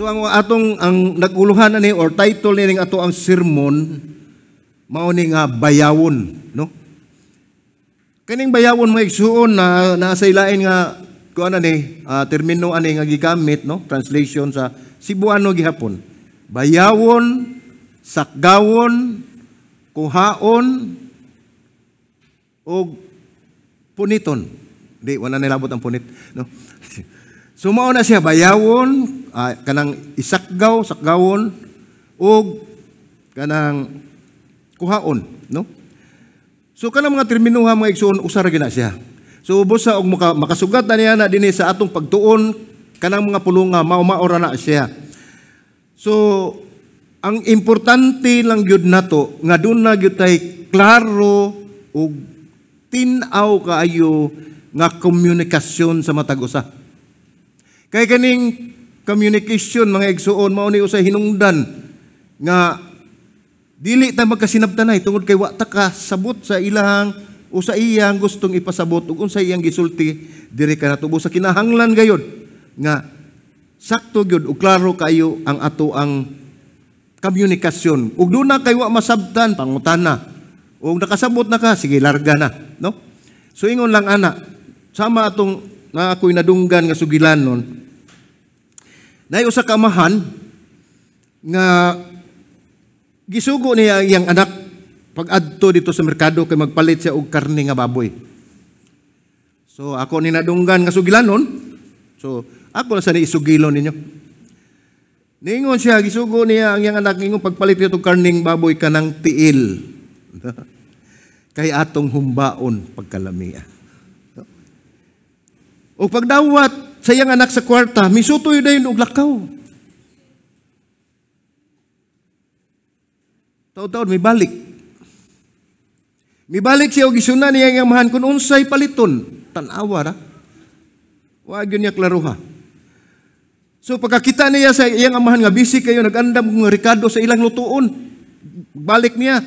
So ang atong ang naguluhan ani or title ni ato ang sermon mao ni nga bayawon, no? Kaning bayawon, mga igsuon, na naa sa ilain nga kuan ani termino ani nga gigamit, no, translation sa Cebuano gihapon. Bayawon, sakgawon, kuhaon og puniton. Di wala nilabot ang punit, no? So mao na siya, bayawon, kanang isakgaw, sakgawon ug kanang kuhaon, no? So kanang mga terminuha, mga igsuon, usa ra gyud na siya. So ubos sa og makasugat na niya na dinhi sa atong pagtuon, kanang mga pulunga mao-mao ra na siya. So ang importante lang gyud nato nga duna gyud tay klaro ug tin-aw kaayo nga komunikasyon sa matag usa. Kay kaning communication, mga igsuon, mao ni usay hinungdan nga dili ta magkasinabtanay tungod kay wa ta kasabot sa ilahang o sa iyang gustong ipasabot ug unsa iyang gisulti diri kanato. Sa kinahanglan gayud nga sakto gyud ug klaro kayo ang ato ang komunikasyon. Ug duna kay wa masabtan, pangutana. Ug nakasabot na ka, sige, larga na, no? So ingon lang ana, sama atong na ako'y nadunggan nga sugilanon. Nay usa ka amahan nga gisugo niya ang iyang anak pag-adto dito sa merkado kay magpalit siya og karne nga baboy. So ako ni nadunggan nga sugilanon. So ako na sa ni isugilon ninyo. Ningon siya, gisugo niya ang iyang anak, ingon pagpalit dito karning baboy kanang tiil. Kay atong humbaon pagkalamia. O pagdawat sa iyang anak sa kwarta, misutoy dayon og lakaw. Taod-taod may balik. Mibalik siya og gisuna niya ang amahan kung unsay paliton. Tan-awa ra. Wa gyud niya klaroha. So pagkakita niya sa iyang amahan nga busy kayo nag-andam og rekado sa ilang lutuon, balik niya.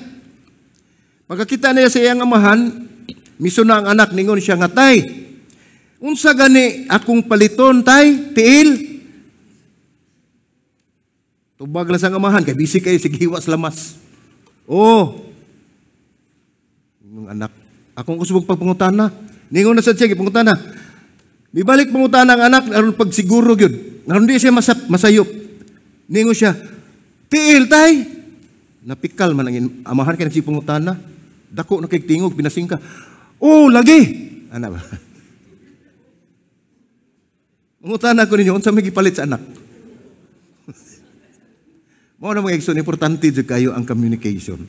Pagkakita niya sa iyang amahan, misuna ang anak, ningon siya nga, "Tay, unsa gani akong paliton, tay? Tiil?" Tubag lang sa amahan kay busy kayo sige hiwas lamas. Oh. Yung anak, akong kusubog pagpangutana. Ningon na sad siya gipangutana. Mibalik pangutana ang anak aron pagsiguro gyud. Aron di siya masayop. Ningon siya, "Tiil, tay." Napikal man ang amahan kay nagsipangutana. Dako na kay tingog pinasingka. "Oh, lagi." Ana ba? Mangutana ko ninyo, unsa may gipalit sa anak? Mao na, mga igsoon, importante jud kayo ang communication.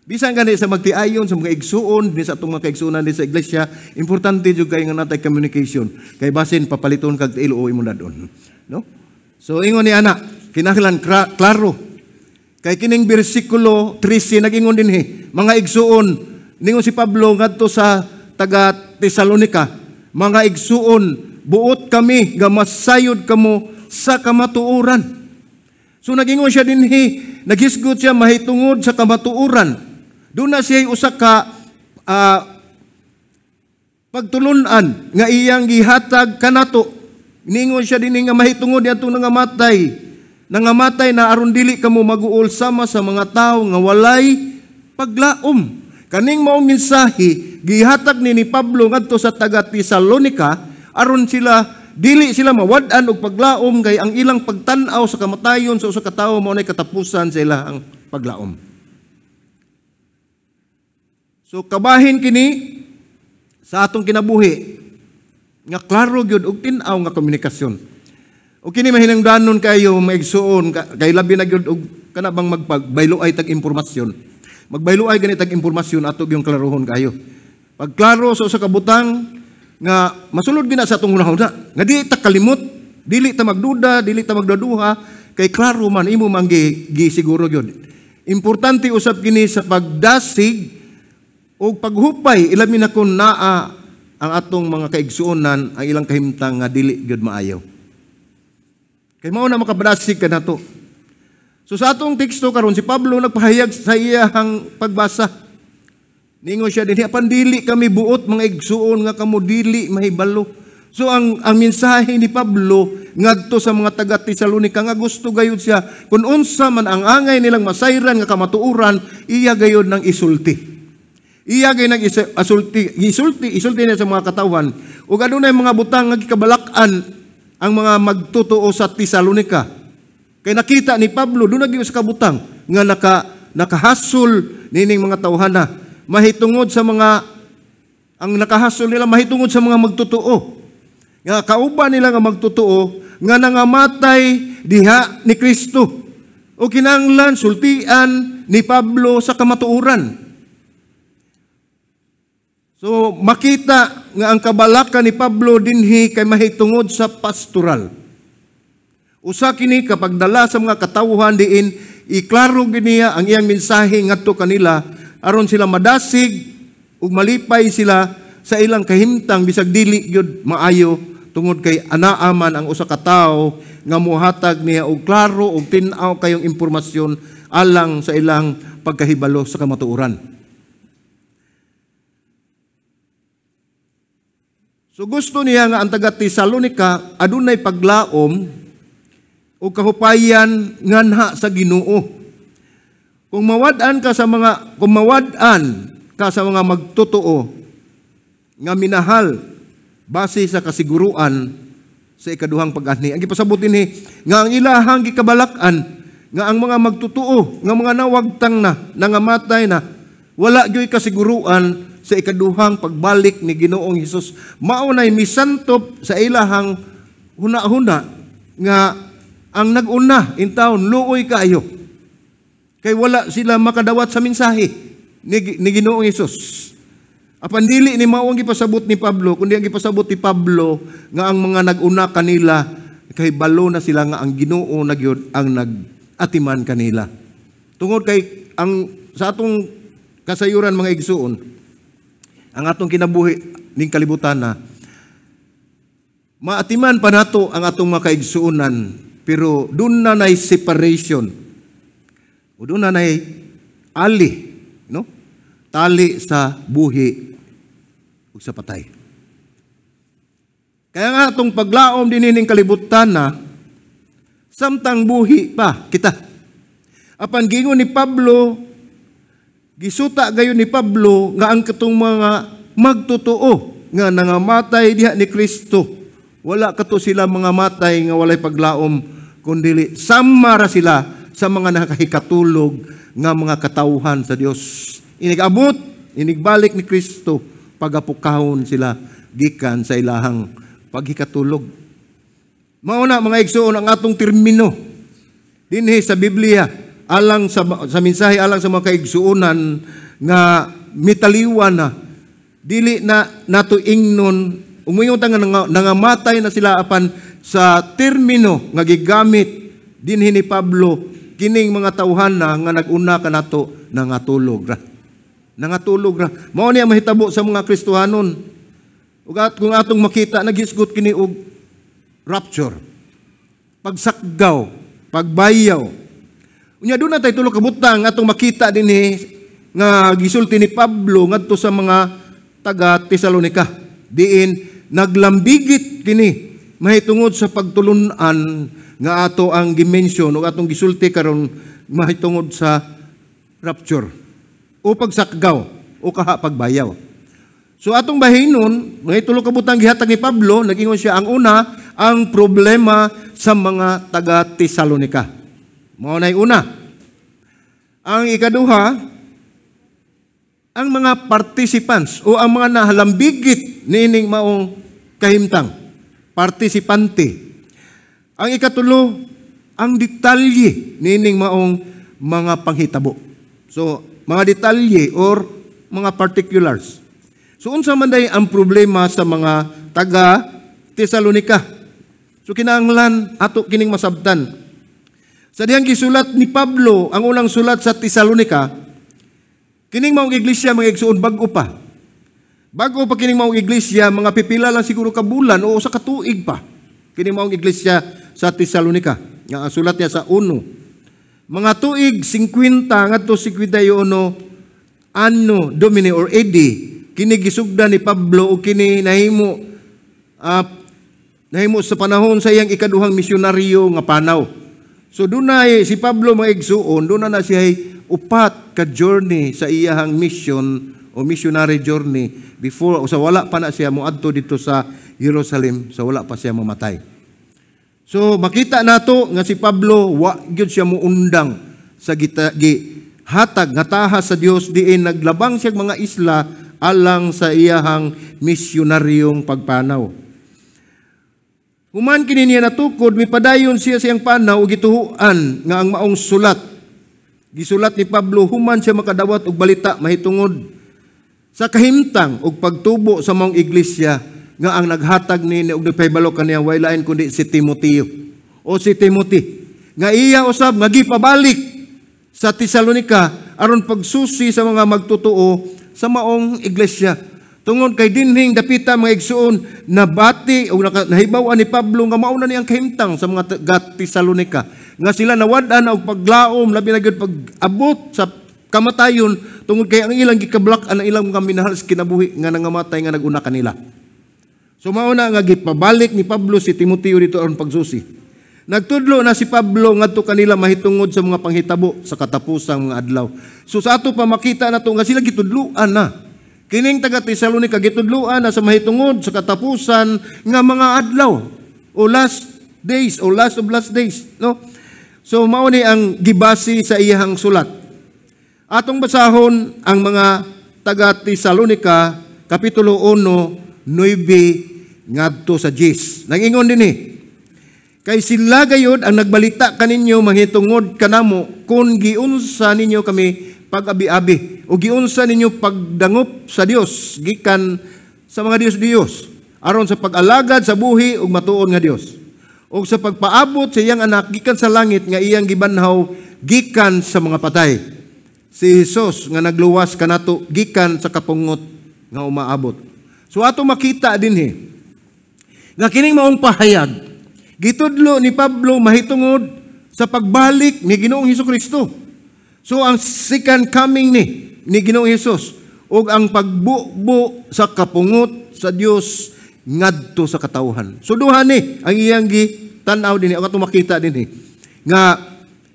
Bisan gani sa magtiayon sa mga igsuon, din sa atong mga kaigsuonan din sa iglesia, importante jud kayo nga natay communication. Kay basin papaliton kag tiil o imong dadon, no? So ingon ni ana, kinahanglan klaro. Kay kining bersikulo 13 nag-ingon dinhi, mga igsuon, ningon si Pablo ngadto sa taga Tesalonika, "Mga igsuon, buot kami nga masayod kamo sa kamatuoran." So nagingon siya dinhi, naghisgot siya mahitungod sa kamatuoran. Doon na siya usa ka pagtulunan nga iyang gihatag kanato. Ningon siya dinhi nga mahitungod niadtong nangamatay. Nangamatay na aron dili kamo maguol sama sa mga tawo nga walay paglaom. Kaning maong mensahe gihatag ni Pablo ngadto sa taga Tesalonika aron sila dili sila mawad-an og paglaom, kay ang ilang pagtan-aw sa kamatayon sa usa ka tawo mao nay katapusan sa ilang paglaom. So kabahin kini sa atong kinabuhi nga klaro gyud og tin-aw nga komunikasyon. O kini mahinungdanon kayo, maigsuon, kay labi na gyud og kana bang magpagbayloay tag impormasyon. Magbayloay gani tag impormasyon, ato gyung klarohon kayo. Pag klaro sa usa ka butang nga masulod gina sa atong hunahuna, nga di ta kalimot, dili ta magduda, dili ta magduduha, kay klaro man imo man gisiguro gyud. Importante usab kini sa pagdasig o paghupay, ilabi na kung naa ang atong mga kaigsuonan ang ilang kahimtang nga dili gyud maayo. Kay mao na makabadasig ka nato. So sa atong teksto karon, si Pablo nagpahayag sa iyang pagbasa. Ningon siya dinhi, "Apan dili kami buot, mga igsuon, nga kamo dili mahibalo So ang mensahe ni Pablo ngadto sa mga taga Tesalonica nga gusto gayud siya kung unsa man ang angay nilang masayran nga kamatuoran, iya gayud nang isulti. Iya gayud nang isulti, isulti, isulti niya sa mga katawhan. Ug adunay mga butang nga gikabalak-an ang mga magtotoo sa Tesalonica. Kay nakita ni Pablo dunay gyud sa kabutang nga nakahasol nining mga tawhana mahitungod sa mga ang nakahasol nila mahitungod sa mga magtotoo. Nga kauban nila nga magtotoo nga nangamatay diha ni Kristo. O kinahanglan sultian ni Pablo sa kamatuoran. So makita nga ang kabalaka ni Pablo dinhi kay mahitungod sa pastoral. Usa kini kapagdala sa mga katawhan diin iklaro giniya ang iyang mensahe ngadto kanila aron sila madasig ug malipay sila sa ilang kahimtang bisag dili gyud maayo tungod kay anaa man ang usa ka tawo nga mohatag niya og klaro og tin-aw kayong impormasyon alang sa ilang pagkahibalo sa kamatuoran. So gusto niya nga ang taga Tesalonica adunay paglaom o kahupayan nganha sa Ginoo. Kung mawad-an ka sa mga magtotoo nga minahal base sa kasiguruan sa ikaduhang pag-anhi. Ang gipasabot dinhi nga ang ilahang gikabalak-an nga ang mga magtotoo nga mga nawagtang na, nangamatay na, wala gyoy kasiguruan sa ikaduhang pagbalik ni Ginoong Hesus. Mao nay misantop sa ilahang huna-huna nga ang nag-una in town luoy kaayo. Kay wala sila makadawat sa mensahe ni Ginoong Hesus. Apan dili ni mao ang gipasabot ni Pablo, kundi ang gipasabot ni Pablo nga ang mga nag-una kanila kay balo na sila nga ang Ginoo na gyud ang nag-atiman kanila. Tungod kay ang sa atong kasayuran mga igsuon, ang atong kinabuhi ning kalibutan na maatiman pa nato ang atong mga kaigsuonan, pero dun na nay separation. O dun na nay ali, no? Tali sa buhi ug sa patay. Kaya nga atong paglaom dinhi ning kalibutan na samtang buhi pa kita. Apan giingon ni Pablo, gisuta gayon ni Pablo nga ang katong mga magtotoo nga nangamatay diha ni Kristo, wala kato sila mga matay nga walay paglaom, kundili sama ra sila sa mga nakahikatulog nga mga katawhan sa Dios. Inigabot, inigbalik ni Kristo, pagapukahon sila gikan sa ilahang paghikatulog. Mao na mga igsoon ang atong termino dinhi sa Biblia alang sa mensahe alang sa mga kaigsuonan nga mitaliwan na dili na nato ingnon umuingon ta nga nangamatay na sila apan sa termino nga gigamit dinhi ni Pablo kining mga tawhan na nga nag-una kanato nangatulog ra. Nangatulog ra. Mao niya mahitabo sa mga Kristohanon. Ug kung atong makita naghisgot kini og rapture, pagsakgaw, pagbayaw. Unya doon na tayo tulo ka butang atong makita dinhi nga gisulti ni Pablo ngadto sa mga taga Tesalonica. Diin naglambigit kini mahitungod sa pagtulun-an nga ato ang gi-mention o atong gisulti karon mahitungod sa rapture o pagsakgaw o kaha pagbayaw. So atong bahinon, mga tulo ka butang gihatag ni Pablo, nag-ingon siya ang una, ang problema sa mga taga Tesalonica. Mao nay una. Ang ikaduha, ang mga participants o ang mga nahalambigit niining maong kahimtang, partisipante. Ang ikatulo, ang detalye niining maong mga panghitabo. So, mga detalye or mga particulars. So, unsa man day ang problema sa mga taga Tesalonica? So, kinahanglan ato kining masabtan. Sa dihang gisulat ni Pablo, ang unang sulat sa Tesalonica, kining maong iglesia mga igsuon bag-o pa. Bag-o pa kining maong iglesia, mga pipila lang siguro ka bulan o sa katuig pa. Kining maong iglesia sa Tesalonica. Nga ang sulat niya sa uno. Mga tuig 50 ngadto 51 anno Domini or AD, kini gisugda ni Pablo o kini nahimo Nahimo sa panahon sa iyang ikaduhang misyonaryo nga panaw. So dunay si Pablo, mga igsuon, duna na siya upat ka journey sa iyahang mission o missionary journey before o sa wala pa na siya moadto dito sa Jerusalem, sa wala pa siya mamatay. So makita nato nga si Pablo, wa gyud siya muundang sa gi hatag nga tahas sa Dios diin naglabang siya mga isla alang sa iyahang misyonaryong pagpanaw. Human kini niya natukod, mipadayon siya sa iyang panaw ug gituhuan nga ang maong sulat gisulat ni Pablo human siya makadawat og balita mahitungod sa kahimtang ug pagtubo sa maong iglesia, nga ang naghatag ni og nagpahibalo kaniya way lain kundi si Timoteo o si Timothy, nga iya usab nga gipabalik sa Tesalonica aron pagsusi sa mga magtotoo sa maong iglesia. Tungod kay dinhing dapita, mga igsuon, nabati o nahibaw-an ni Pablo nga mao na niyang kahimtang sa mga taga Tesalonica, nga sila nawad-an og paglaom, labi na gyud pag-abot sa kamatayon, tungod kay ang ilang gikablak-an ang ilang mga minahal sa kinabuhi nga nangamatay nga naguna kanila. So mao na nga gipabalik ni Pablo si Timoteo dito aron pagsusi. Nagtudlo na si Pablo ngadto kanila mahitungod sa mga panghitabo sa katapusang mga adlaw. So sa ato pa makita nato nga sila gitudloan na. Kining taga Tesalonica gitudloan na sa mahitungod sa katapusan nga mga adlaw o last days o last of last days, no? So mao ni ang gibasi sa iyang sulat. Atong basahon ang mga taga Tesalonica kapitulo 1, 9 ngadto sa 10. Nangingon dinhi, "Kay sila gayod ang nagbalita kaninyo mahitungod kanamo kung giunsa ninyo kami pag-abi-abi o giunsa ninyo pagdangop sa Dios gikan sa mga Dios-Dios aron sa pag-alagad sa buhi ug matuod nga Dios ug sa pagpaabot sa iyang anak gikan sa langit nga iyang gibanhaw gikan sa mga patay, si Jesus nga nagluwas kanato gikan sa kapungot nga umaabot." So ato makita dinhi nga kining maong pahayag gitudlo ni Pablo mahitungod sa pagbalik ni Ginoong Kristo. So ang second coming ni Ginoong Hesus ug ang pagbubo sa kapungot sa Dios ngadto sa katawhan. So duha ni ang iyang gitan-aw dinhi, ang atong makita dinhi nga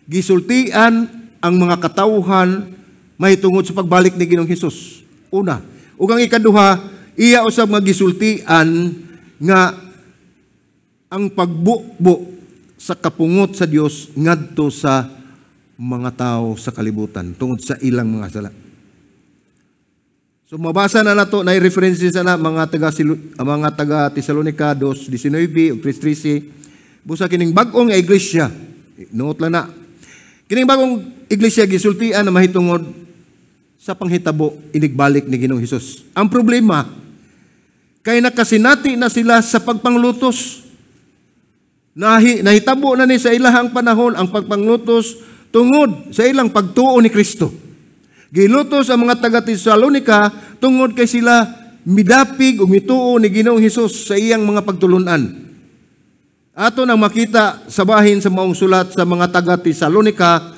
gisultian ang mga katawhan mahitungod sa pagbalik ni Ginoong Hesus. Una, ug ang ikaduha, iya usab nga gisultian nga ang pagbubo sa kapungot sa Dios ngadto sa mga tao sa kalibutan tungod sa ilang mga sala. So mabasa na nato na references na mga taga Tesalonica 2:19 ug 3:13. Busa kining bag-ong iglesia, note lang na. Kining bagong iglesia gisultian na mahitungod sa panghitabo inigbalik ni Ginoong Hesus. Ang problema kay nakasinati na sila sa pagpanglutos. Nahitabo na ni sa ilahang panahon ang pagpanglutos tungod sa ilang pagtuo ni Kristo. Gilutos ang mga taga Tesalonica tungod kay sila midapig ug mituo ni Ginoong Hesus sa iyang mga pagtulunan. Ato nang makita sa bahin sa maong sulat sa mga taga Tesalonica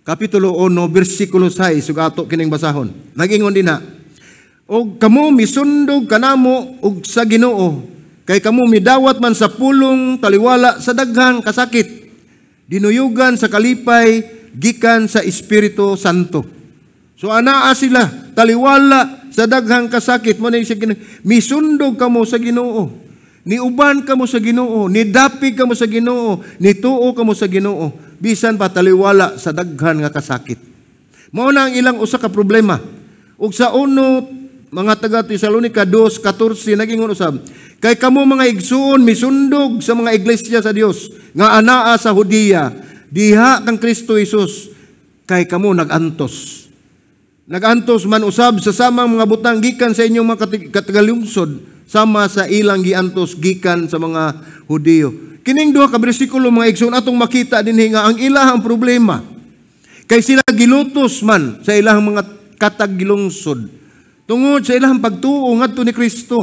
kapitulo 1 bersikulo 6, ug ato kining basahon. Nagingon dinha, "Og kamo misundog kanamo ug sa Ginoo, kay kamo midawat man sa pulong taliwala sa daghang kasakit, dinuyugan sa kalipay gikan sa Espiritu Santo." So anaa sila taliwala sa daghang kasakit mo na siya, misundog kamo sa Ginoo. Niuban kamo sa Ginoo, nidapig kamo sa Ginoo, nituo kamo sa Ginoo, bisan pa taliwala sa daghan nga kasakit. Mao na ang ilang usa ka problema. Ug sa uno mga taga Tesalonica 2:14 nagingon usab, "Kay kamo, mga igsuon, misundog sa mga iglesia sa Dios nga anaa sa Judea diha kang Kristo Jesus, kay kamo nagantos. Nagantos man usab sa samang mga butang gikan sa inyong mga katagalungsod sama sa ilang giantos gikan sa mga Hudiyo." Kining duha ka bersikulo, mga igsoon, atong makita dinhi nga ang ilahang problema kay sila gilutos man sa ilahang mga katagilungsod tungod sa ilahang pagtuo ngadto ni Kristo.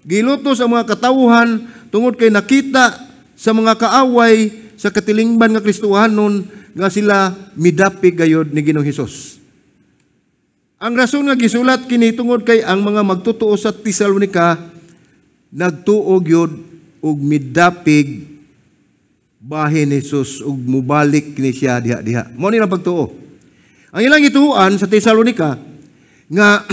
Gilutos ang mga katawhan tungod kay nakita sa mga kaaway sa katilingban nga Kristohanon nga sila midapig gayod ni Ginoong Hesus. Ang rason nga gisulat kini tungod kay ang mga magtotoo sa Tesalonica nagtuo gyud og midapig bahin ni Jesus ug mubalik ni siya diha-diha. Mao ni pagtuo. Ang ilang gituoan sa Tesalonica nga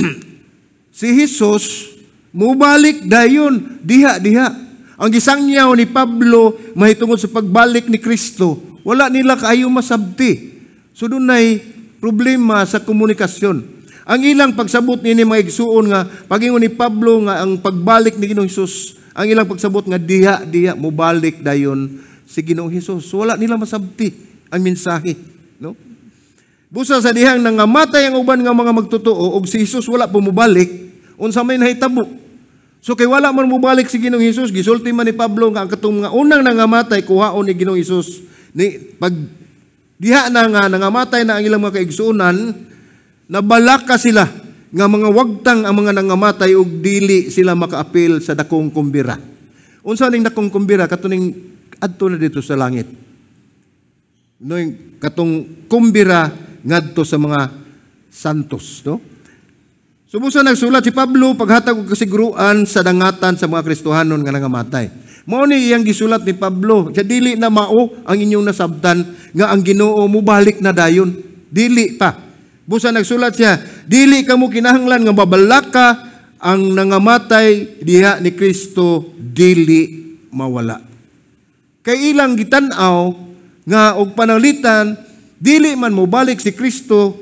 si Jesus mubalik dayon diha-diha. Ang gisangyaw ni Pablo mahitungod sa pagbalik ni Kristo, wala nila kaayo masabti. So dunay problema sa komunikasyon. Ang ilang pagsabot niini, mga igsuon, nga pagingon ni Pablo nga ang pagbalik ni Ginoong Hesus, ang ilang pagsabot nga diha diha mobalik dayon si Ginoong Hesus. So, wala nila masabti ang mensahe, no? Busa sa dihang nangamatay ang uban nga mga magtotoo og si Hesus wala pa mobalik, unsa may nahitabo? So kay wala man mobalik si Ginoong Hesus, gisulti man ni Pablo nga ang katong nga unang nangamatay kuhaon ni Ginoong Hesus. Ni pag diha na nga nangamatay na ang ilang mga kaigsuonan, nabalaka sila nga mga wagtang ang mga nangamatay ug dili sila makaapil sa dakong kumbira. Unsa ning dakong kumbira? Katuning adto na dito sa langit. No, katong kumbira ngadto sa mga santos, no? So busa nagsulat si Pablo paghatag og kasiguruan sa dangatan sa mga Kristohanon nga nangamatay. Mao ni iyang gisulat ni Pablo, sa dili na mao ang inyong nasabtan nga ang Ginoo mubalik na dayon. Dili pa. Busa nagsulat siya, dili kamo kinahanglan nga mabalaka, ang nangamatay diha ni Kristo dili mawala. Kay ilang gitan-aw nga og pananglitan dili man mobalik si Kristo,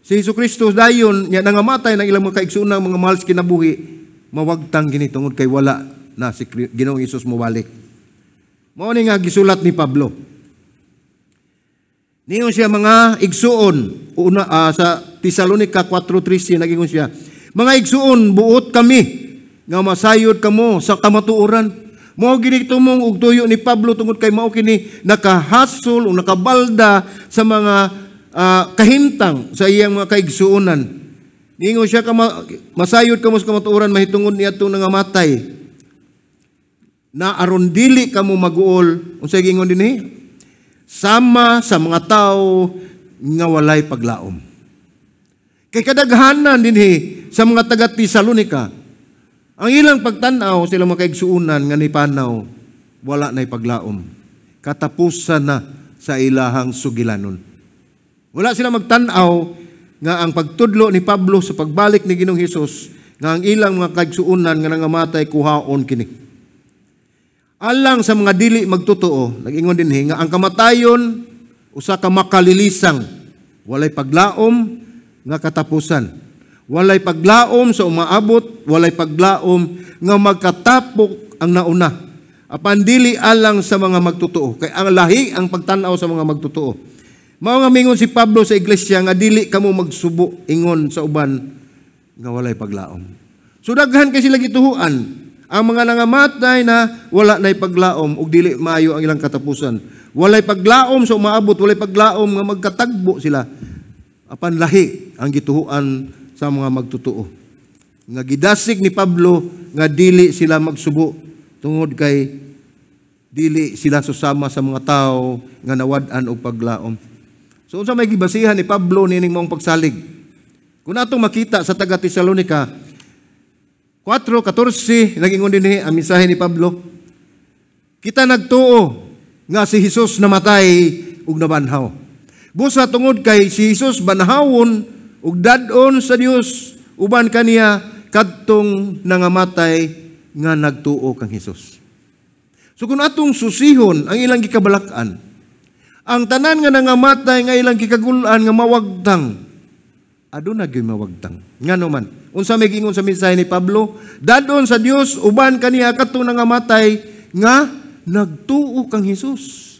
si Hesus Kristo dayon nya nangamatay ng ilang mga kaigsuonang mga mahal sa kinabuhi, mawagtang gini tungod kay wala na si Ginoong Hesus mobalik. Mao ni nga gisulat ni Pablo. Ningon siya, mga igsuon, una sa Tesalonica 4:13 nagingon siya, "Mga igsuon, buot kami nga masayod kamo sa kamatuoran." Mao gini tumong og tuyo ni Pablo tungod kay mao kini nakahasol o nakabalda sa mga kahimtang sa iyang mga kaigsuonan. Ningon siya kama, masayod kamo sa kamatuoran mahitungod niadtong nangamatay na aron dili kamo maguol, unsay gingon dinhi, sama sa mga tao nga walay paglaom. Kay kadaghanan dinhi sa mga taga Tesalonica, ang ilang pagtan-aw sila mga kaigsuonan nga nipanaw, wala na'y paglaom. Katapusan na sa ilahang sugilanon. Wala sila magtan-aw nga ang pagtudlo ni Pablo sa pagbalik ni Ginoong Hesus nga ang ilang mga kaigsuonan nga nangamatay kuhaon kini. Alang sa mga dili magtotoo, nag-ingon dinhi nga ang kamatayon usa ka makalilisang, walay paglaom nga katapusan. Walay paglaom sa umaabot, walay paglaom nga magkatapok ang nauna. Apan dili alang sa mga magtotoo, kay ang lahi ang pagtan-aw sa mga magtotoo. Mao nga mingon si Pablo sa iglesia nga dili kamo magsubo ingon sa uban nga walay paglaom. So daghan kay sila gituhuan ang mga nangamatay na wala na'y paglaom ug dili maayo ang ilang katapusan. Walay paglaom sa umaabot, walay paglaom nga magkatagbo sila. Apan lahi ang gituhuan sa mga magtotoo. Nga gidasig ni Pablo nga dili sila magsubo tungod kay dili sila susama sa mga tao nga nawad-an og paglaom. So unsa may gibasihan ni Pablo niining maong pagsalig? Kung atong makita sa taga Tesalonica 4:14, nagingon dinhi ang mensahe ni Pablo. Kita nagtuo nga si Hesus namatay ug nabanhaw. Busa tungod kay si Hesus banhawon ug dad-on sa Dios, uban kaniya kadtong nangamatay nga nagtuo kang Hesus. So kung atong susihon ang ilang gikabalak-an, ang tanan nga nangamatay nga ilang gikagul-an nga mawagtang, aduna gyud mawagtang. Ngano man? Unsa may giingon sa mensahe ni Pablo? Dad-on sa Dios uban kaniya kadtong nangamatay nga nagtuo kang Hesus.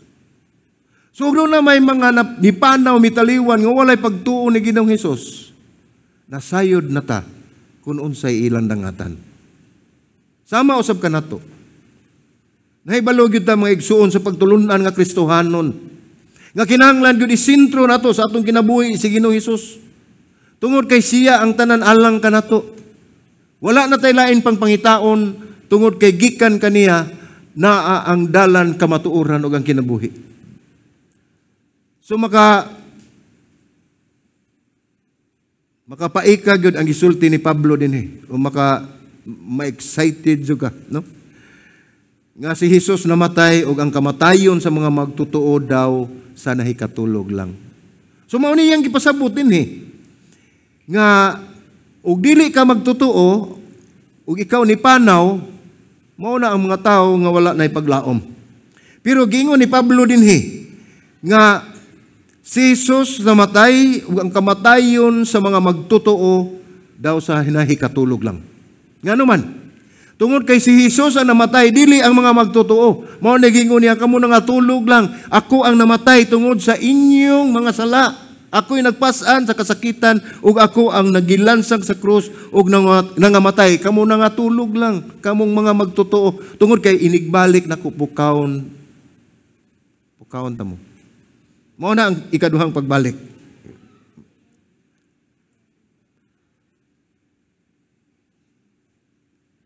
So na may mga nipanaw mitaliwan nga walay pagtuo ni Ginoong Hesus, nasayod na ta kung unsay ilang dangatan. Sama usab kanato. Nahibalo gyud ta, mga igsuon, sa pagtulunan nga Kristohanon nga kinahanglan gyud isentro nato sa atong kinabuhi si Ginoong Hesus. Tungod kay siya ang tanan alang kanato. Wala na tay lain pang pangitaon tungod kay gikan kaniya naa ang dalan, kamatuoran ug ang kinabuhi. So makapaika gyud ang gisulti ni Pablo dinhi o maka Ma-excited jud ka, no? Nga si Jesus namatay ug ang kamatayon sa mga magtotoo daw sa nahikatulog lang. So mao ni iyang gipasabot dinhi nga og dili ka magtotoo ug ikaw ni panaw, mao na ang mga tawo nga wala nay paglaom. Pero giingon ni Pablo dinhi nga si Jesus namatay ug ang kamatayon sa mga magtotoo daw sa nahikatulog lang. Ngano man? Tungod kay si Jesus ang namatay, dili ang mga magtotoo. Mao na giingon niya, kamo na nga tulog lang. Ako ang namatay tungod sa inyong mga sala. Ako'y nagpasan sa kasakitan ug ako ang nagilansang sa krus ug nangamatay. Kamo na nga tulog lang, kamong mga magtotoo. Tungod kay inigbalik nako pukawon. Pukawon ta mo. Mao na ang ikaduhang pagbalik.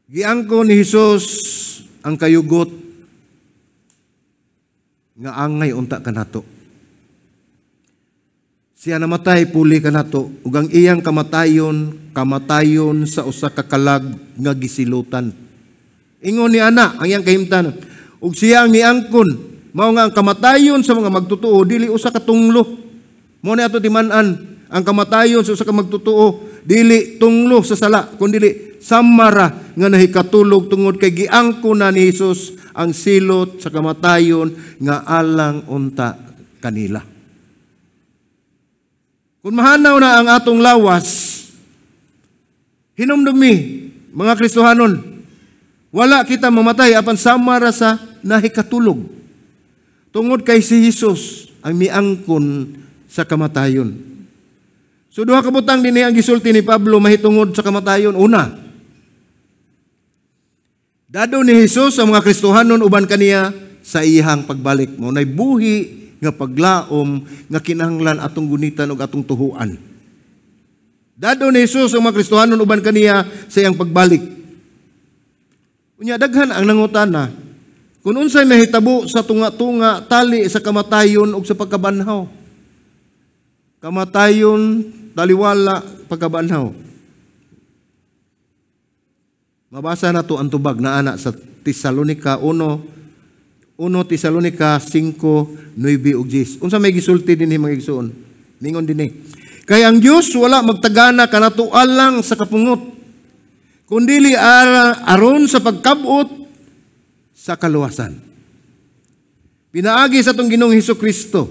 Giangko ni Jesus ang kayugot nga angay unta kanato. Siya namatay puli kanato ug ang iyang kamatayon, kamatayon sa usa ka kalag nga gisilutan. Ingon ni ana ang iyang kahimtan ug siya ang niangkon, mao nga ang kamatayon sa mga magtotoo dili usa ka tunglo. Mao ni ato timan-an ang kamatayon sa usa ka magtotoo dili tunglo sa sala kundi samara nga nahikatulog tungod kay giangko na ni Jesus ang silot sa kamatayon nga alang unta kanila. Kung mahanaw na ang atong lawas, hinumdumi mga Kristohanon, wala kita mamatay apan samara sa nahikatulog tungod kay si Jesus ang miangkon sa kamatayon. So duha ka butang dinhi ang gisulti ni Pablo mahitungod sa kamatayon. Una, dado ni Jesus ang mga Kristohanon uban kaniya sa iyang pagbalik. Mao nay buhi nga paglaom nga kinahanglan atong gunitan ug atong tuhuan. Dado ni Jesus ang mga Kristohanon uban kaniya sa iyang pagbalik. Unya daghan ang nangutana kung unsay mahitabo sa tunga-tunga tali sa kamatayon ug sa pagkabanhaw. Kamatayon, taliwala, pagkabanhaw. Mabasa na to ang tubag na ana sa Tesalonica 1, 1 Tesalonica 5, 9 ug 10. Unsa may gisulti dinhi mga igsoon? Ningon dinhi. Kay ang Dios wala magtagana kanato alang sa kapungot, kundili aron sa pagkabot sa kaluwasan. Pinaagi sa atong Ginoong Hesus Kristo.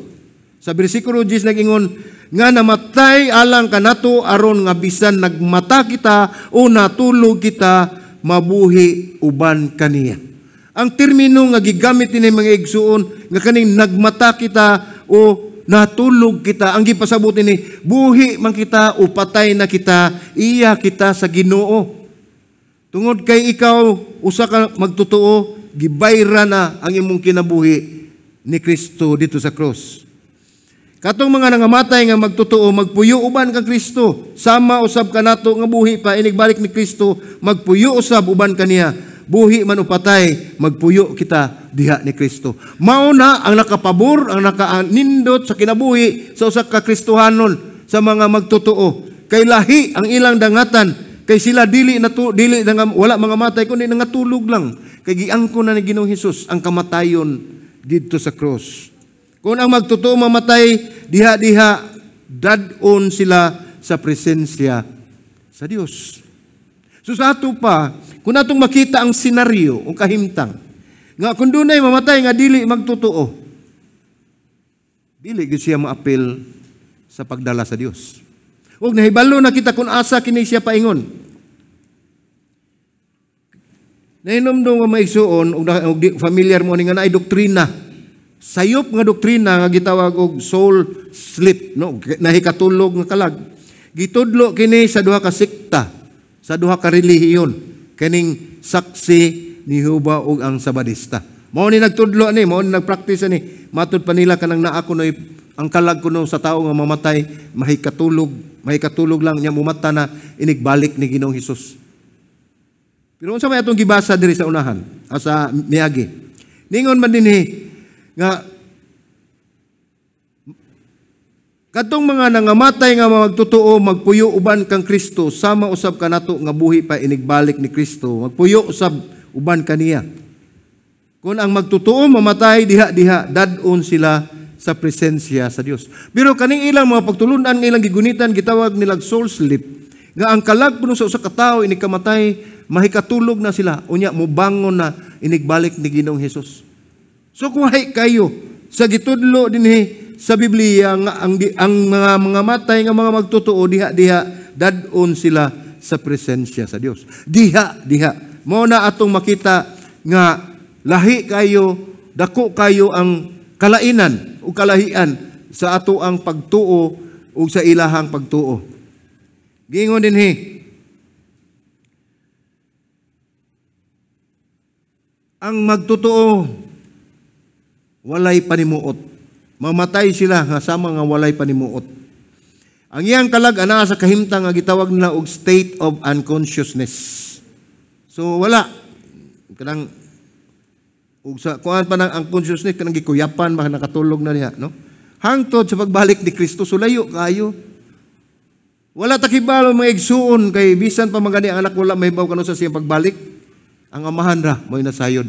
Sa bersikulo 10 nag-ingon nga namatay alang kanato aron nga bisan nagmata kita o natulog kita mabuhi uban kaniya. Ang termino nga gigamit ni mga igsuon nga kaning nagmata kita o natulog kita, ang gipasabot ni buhi man kita o patay na kita, iya kita sa Ginoo. Tungod kay ikaw usa ka magtotoo, gibayra na ang imong kinabuhi ni Kristo dito sa cross. Katong mga nangamatay nga magtotoo, magpuyo uban kang Kristo. Sama usab kanato nga buhi pa, inigbalik ni Kristo, magpuyo usab uban kaniya. Buhi man o patay, magpuyo kita diha ni Kristo. Mao na ang nakapabor, ang nakaanindot sa kinabuhi sa usa ka Kristohanon sa mga magtotoo. Kay lahi ang ilang dangatan, kay sila dili na tu, dili na, wala mga matay kundi nangatulog lang. Kay giangko na ni Ginoong Hesus ang kamatayon didto sa cross. Kung ang magtotoo mamatay, diha-diha dad-on sila sa presensya sa Dios. So sa ato pa, kung atong makita ang senaryo o kahimtang, nga kung dunay mamatay nga dili magtotoo, dili gyud siya maapil sa pagdala sa Dios. Ug nahibalo na kita kung asa kini siya paingon. Nahinomdom nga maigsuon og familiar mo ni nga naay doktrina. Sayop nga doktrina nga gitawag og soul sleep, no, nahikatulog nga kalag. Gitudlo kini sa duha ka sekta, sa duha ka relihiyon, kining saksi ni Jehova ug ang Sabadista. Mao ni nagtudlo ani, mao ni nagpraktis ani. Matud pa nila kanang naa kunoy ang kalag kuno sa tawo nga mamatay, mahikatulog, mahikatulog lang niya mumata na inigbalik ni Ginoong Hesus. Pero unsa may atong gibasa diri sa unahan, sa miagi. Ningon man dinhi nga Katong mga nangamatay nga magtotoo magpuyo uban kang Kristo, sama usab kanato nga buhi pa inigbalik ni Kristo, magpuyo usab uban kaniya. Kung ang magtotoo mamatay diha-diha, dad-on sila sa presensya sa Dios. Pero kaning ilang mga pagtulunan nga ilang gigunitan, gitawag nilang soul sleep, nga ang kalag kuno sa usa ka tawo inig kamatay, mahikatulog na sila, unya mobangon na inigbalik ni Ginoong Hesus. So kuhay kayo sa gitudlo dinhi sa Biblia nga ang mga matay nga mga magtotoo diha-diha dad-on sila sa presensya sa Dios. Diha-diha mao na atong makita nga lahi kayo, dako kayo ang kalainan o kalahian sa ato ang pagtuo o sa ilahang pagtuo. Giingon dinhi, ang magtotoo walay panimuot. Mamatay sila nga sama nga walay panimuot. Ang iyang kalag anaa sa kahimtang nga gitawag nila og state of unconsciousness. So wala kanang ug sa kuan pa nang unconsciousness, kanang gikuyapan ba nakatulog na niya, no? Hangtod sa pagbalik ni Kristo, so layo kayo. Wala ta kibalo mga igsuon kay bisan pa man gani ang anak wala mahibaw kanu sa siyang pagbalik. Ang amahan ra mo'y nasayod.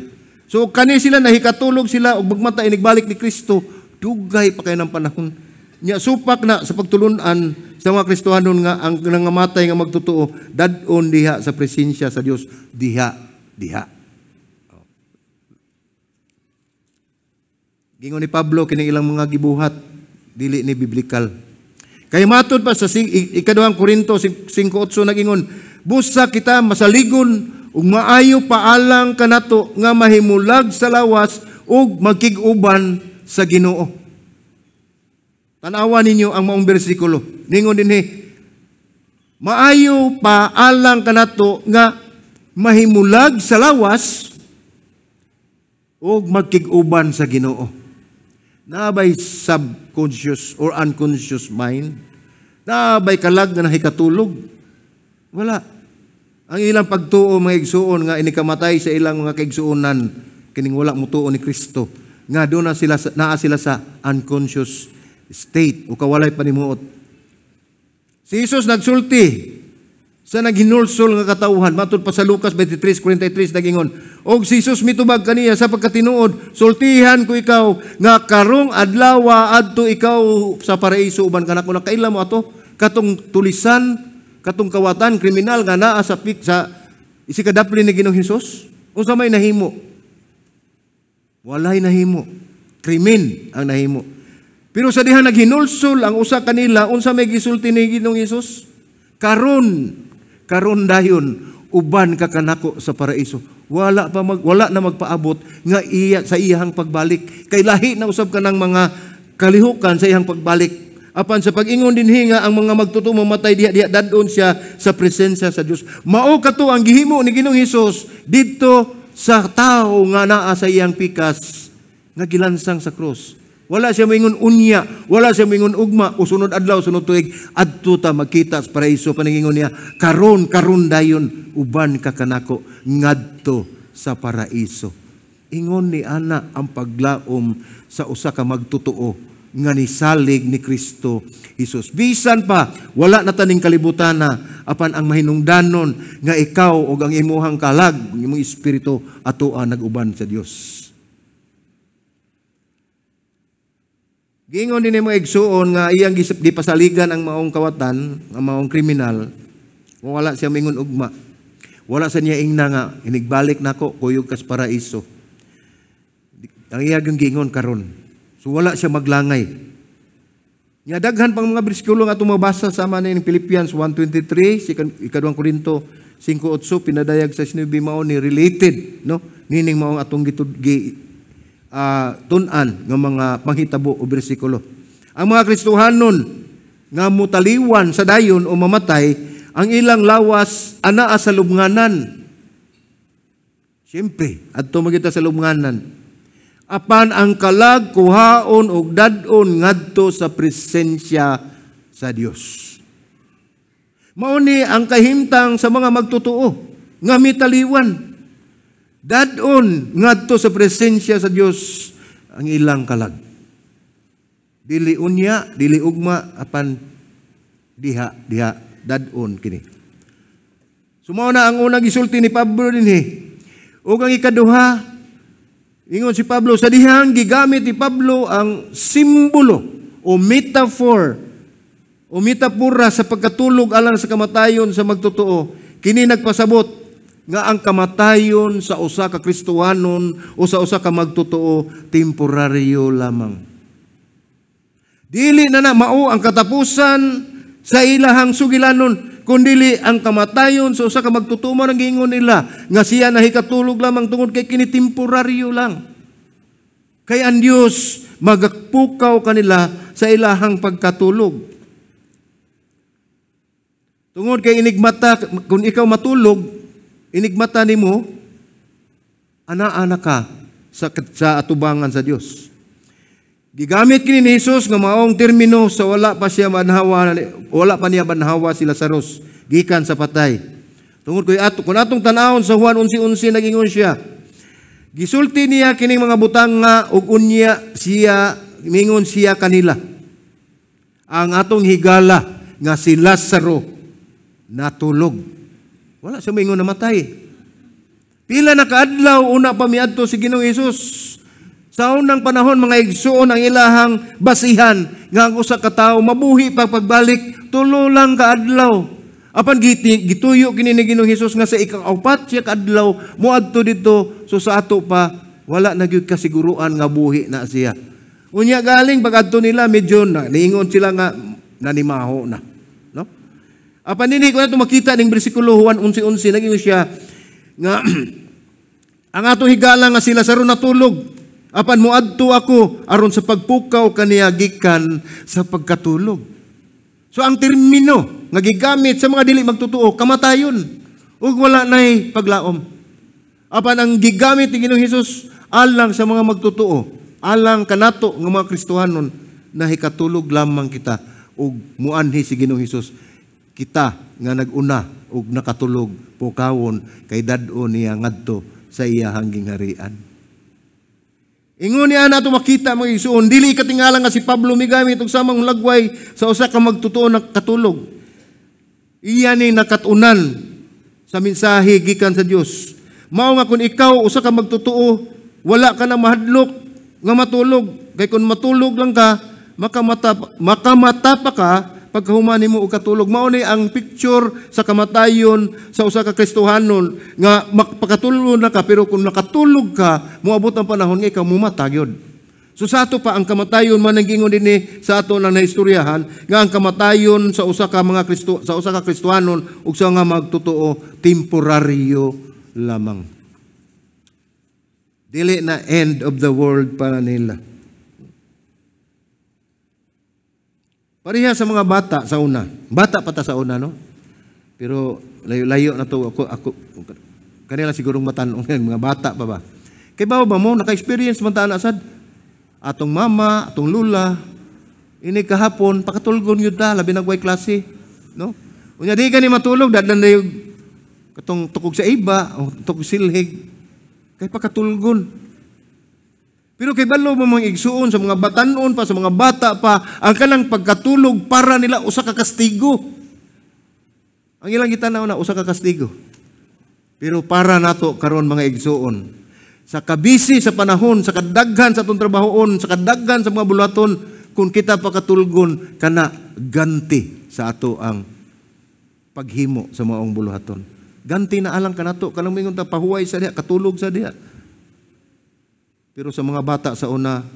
So kani sila nahikatulog sila ug magmata inigbalik ni Kristo, dugay pa kay ng panahon. Nya supak na sa pagtulun-an sa mga Kristohanon nga ang nangamatay nga magtotoo dad-on diha sa presensya sa Dios, diha diha. Gingon ni Pablo kining ilang mga gibuhat dili ni biblikal. Kay matud pa sa ikaduhang Korinto 5:8 nagingon, busa kita masaligon ug maayo paalang kanato nga mahimulag sa lawas ug magkig-uban sa Ginoo. Tan-awa ninyo ang maong bersikulo. Ningon dinhi, maayo paalang kanato nga mahimulag sa lawas ug magkig-uban sa Ginoo. Naabay subconscious or unconscious mind? Naabay kalag nga nahikatulog? Wala. Ang ilang pagtuo mga igsuon nga inikamatay sa ilang mga kaigsuonan kining wala motuo ni Kristo, nga doon na sila, naa sila sa unconscious state o kawalay panimuot. Si Jesus nagsulti sa naghinulsol nga katawhan, matud pa sa Lucas 23:43 nagingon, og si Jesus mitubag kaniya sa pagkatinuod, sultihan ko ikaw nga karong adlaw adto ikaw sa paraiso uban kanako. Nakaila mo ato katong tulisan, katong kawatan kriminal nga naa sa pik sa isikadapli ni Ginoong Hesus. Unsa may nahimo? Walay nahimo. Krimen ang nahimo. Pero sa diha naghinulsol ang usa kanila, unsa may gisulti ni Ginoong Hesus? Karon, karon dayon uban ka kanako sa paraiso. Wala pa wala na magpaabot nga iya sa iyang pagbalik. Kay lahi na usab kanang mga kalihukan sa iyang pagbalik. Apan sa pag-ingon dinhi nga ang mga magtotoo mamatay diha diha dadon siya sa presensya sa Dios. Mao kato ang gihimo ni Ginoong Hesus didto sa tawo nga naa sa iyang pikas nga gilansang sa krus. Wala siya moingon unya, wala siya moingon ugma, o sunod adlaw, sunod tuig, adto ta magkita sa paraiso. Paningingon niya, karon, karon dayon, uban ka kanako ngadto sa paraiso. Ingon ni ana ang paglaom sa usa ka magtotoo nga nisalig ni Kristo Hesus. Bisan pa wala na taning kalibutan na, apan ang mahinungdanon nga ikaw og ang imuhang kalag, ang imong espiritu atoa nag-uban sa Dios. Giingon din mga igsuon nga iyang gipasaligan ang maong kawatan, ang maong kriminal, kung wala siya mingon ugma. Wala sa niya ingna nga inigbalik nako kuyog kas paraiso. Ang iyang giingon karon. So wala siya maglangay. Nya daghan pang mga bersikulo nga atong mabasa sama ni Philippians 1:23, ikaduhang Korinto 5:8, pinadayag sa 9 mao ni related, no? Nining maong atong tun-an nga mga panghitabo o bersikulo. Ang mga Kristohanon nga mutaliwan sa dayon o mamatay, ang ilang lawas anaa sa lubnganan. Siyempre, adto magita sa lubnganan. Apan ang kalag kuhaon og dad-on ngadto sa presensya sa Dios. Mao ni ang kahimtang sa mga magtotoo nga mitaliwan. Dad-on ngadto sa presensya sa Dios ang ilang kalag. Dili unya, dili ugma, apan diha diha dadon kini. So mao na ang unang gisulti ni Pablo dinhi. Ug ang ikaduha, ingon si Pablo sa dihang gigamit ni Pablo ang simbolo o metaphor o metapora sa pagkatulog alang sa kamatayon sa magtotoo. Kini nagpasabot nga ang kamatayon sa usa ka Kristohanon o sa usa ka magtotoo temporaryo lamang. Dili na na mao ang katapusan sa ilahang sugilanon, kundili ang kamatayon sa usa ka magtotoo man ang giingon nila nga siya nahikatulog lamang tungod kay kini temporaryo lang. Kay ang Dios magpukaw kanila sa ilahang pagkatulog. Tungod kay inigmata, kung ikaw matulog, inigmata nimo, ana-ana ka sa atubangan sa Dios. Gigamit kini ni Jesus nga maong termino sa wala pa siya banhawa, wala pa niya banhawa si Lazarus gikan sa patay. Tungod kay ato kung atong tan-awon sa Juan 11:11, nagingon siya. Gisulti niya kining mga butang nga ug unya siya mingon siya kanila. Ang atong higala nga si Lazaro natulog. Wala siya moingon namatay. Pila na kaadlaw una pa miadto si Ginoong Hesus. Sa unang panahon, mga igsuon, ang ilahang basihan nga ang usa ka tawo mabuhi pa pagbalik 3 lang kaadlaw. Apan gituyo kini ni Ginoong Hesus nga sa ikaapat siya kaadlaw moadto didto, so sa ato pa wala na gyud kasiguruan nga buhi na siya. Unya galing pagadto nila medyo na niingon sila nga nanimaho na, no? Apan dinhi ko na makita ning bersikulo Juan 11:11, nagingon siya nga ang atong higala nga si Lazaro natulog. Apan moadto ako aron sa pagpukaw kaniya gikan sa pagkatulog. So ang termino nga gigamit sa mga dili magtotoo, kamatayon ug wala nay paglaom. Apan ang gigamit ni Ginoong Hesus alang sa mga magtotoo, alang kanato nga mga Kristohanon, nahikatulog lamang kita ug muanhi si Ginoong Hesus kita nga naguna ug nakatulog pukawon kay dad-on niya ngadto sa iyahang gingharian. Ingon niya nato makita mga igsuon, dili katingala nga si Pablo migamit og samang lagway sa usa ka magtotoo na katulog. Iya ni nakatunan sa mensahe gikan sa Dios. Mao nga kung ikaw usa ka magtotoo, wala ka na mahadlok nga matulog. Kay kung matulog lang ka, makamata pa ka pagkahuman nimo og katulog. Mao ni ang picture sa kamatayon sa usa ka Kristohanon nga makapakatulog na ka, pero kung nakatulog ka, moabot ang panahon nga ikaw mumata gyud. So sa ato pa ang kamatayon man ang giingon dinhi sa ato nang nahistoryahan nga ang kamatayon sa usa ka mga Kristo, sa usa ka Kristohanon ug sa nga magtotoo, temporaryo lamang. Dili na end of the world para nila. Pareha sa mga bata sa una. Bata pa ta sa una, no? Pero layo-layo na to ako kanila sigurong matan-ong mga bata pa ba. Kay bawo ba mo naka-experience man ta ana sad? Atong mama, atong lula, ini kahapon pakatulgon gyud ta, labi nagway klase, no? Unya di ka ni matulog, dadlan na yung katong tukog sa iba o tukog silhig kay pakatulgon. Pero kay balo mo mga igsuon sa mga batanon pa, sa mga bata pa, ang kanang pagkatulog para nila usa ka kastigo. Ang ilang gitanaw na usa ka kastigo. Pero para nato karon mga igsuon, sa kabisi sa panahon, sa kadaghan sa atong trabahoon, sa kadaghan sa mga buluhaton, kung kita pakatulgon kana ganti sa ato ang paghimo sa maong buluhaton. Ganti na alang kanato, kanang mingon ta pahuway sa diha, katulog sa diha. Pero sa mga bata sa una,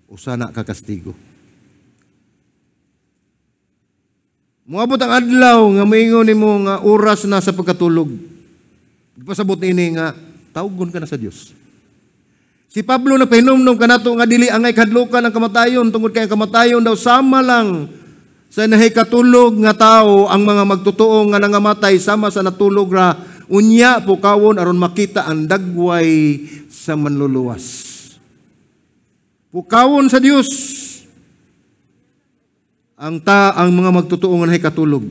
usa na kakastigo. Moabot ang adlaw nga moingon nimo nga oras na sa pagkatulog. Pasabot niini nga tawgon ka na sa Dios. Si Pablo na pahinumdom kanato nga dili angay kahadlukan ang kamatayon tungod kay ang kamatayon daw sama lang sa nahikatulog nga tao ang mga magtotoo nga nangamatay sama sa natulog ra unya pukawon aron makita ang dagway sa manluluwas. Pukawon sa Dios ang mga magtotoo nga nahikatulog.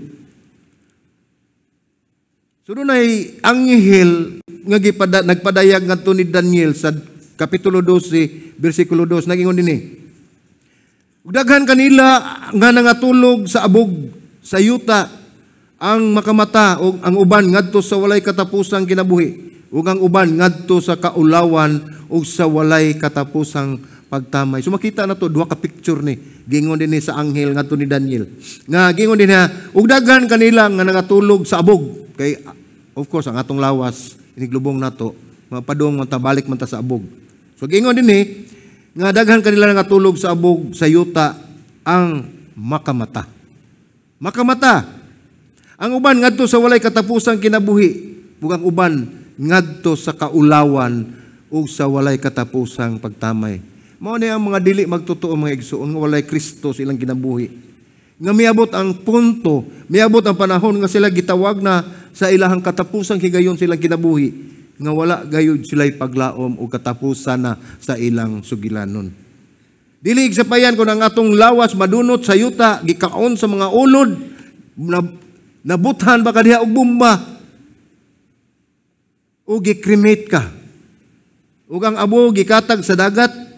So dunay anghel nga nagpadayag ngadto ni Daniel sa kapitulo 12 bersikulo 2, nagingon dinhi. Ug daghan kanila nga nangatulog sa abog sa yuta ang makamata, ug ang uban ngadto sa walay katapusang kinabuhi, ug ang uban ngadto sa kaulawan ug sa walay katapusang pagtamay. So makita na to duha ka picture ni gingon dinhi sa anghel ngadto ni Daniel. Nga gingon dinha, ug daghan kanila nga nangatulog sa abog, kay of course ang atong lawas iniglubong nato, mapadung man ta, balik man ta sa abog. So gingon dinhi nga daghan kanila nangatulog sa abog sa yuta ang makamata. Makamata. Ang uban ngadto sa walay katapusang kinabuhi, ug ang uban ngadto sa kaulawan ug sa walay katapusang pagtamay. Mao ni ang mga dili magtotoo, mga igsuon, nga walay Kristo sa ilang kinabuhi. Nga miabot ang punto, miabot ang panahon nga sila gitawag na sa ilahang katapusang higayon silang kinabuhi, nga wala gayud sila'y paglaom o katapusan na sa ilang sugilanon. Dili igsapayan kung ang atong lawas madunot sa yuta, gikaon sa mga ulod, nabuthan ba ka diha og bomba, o gikremate ka, ug ang abo gikatag sa dagat.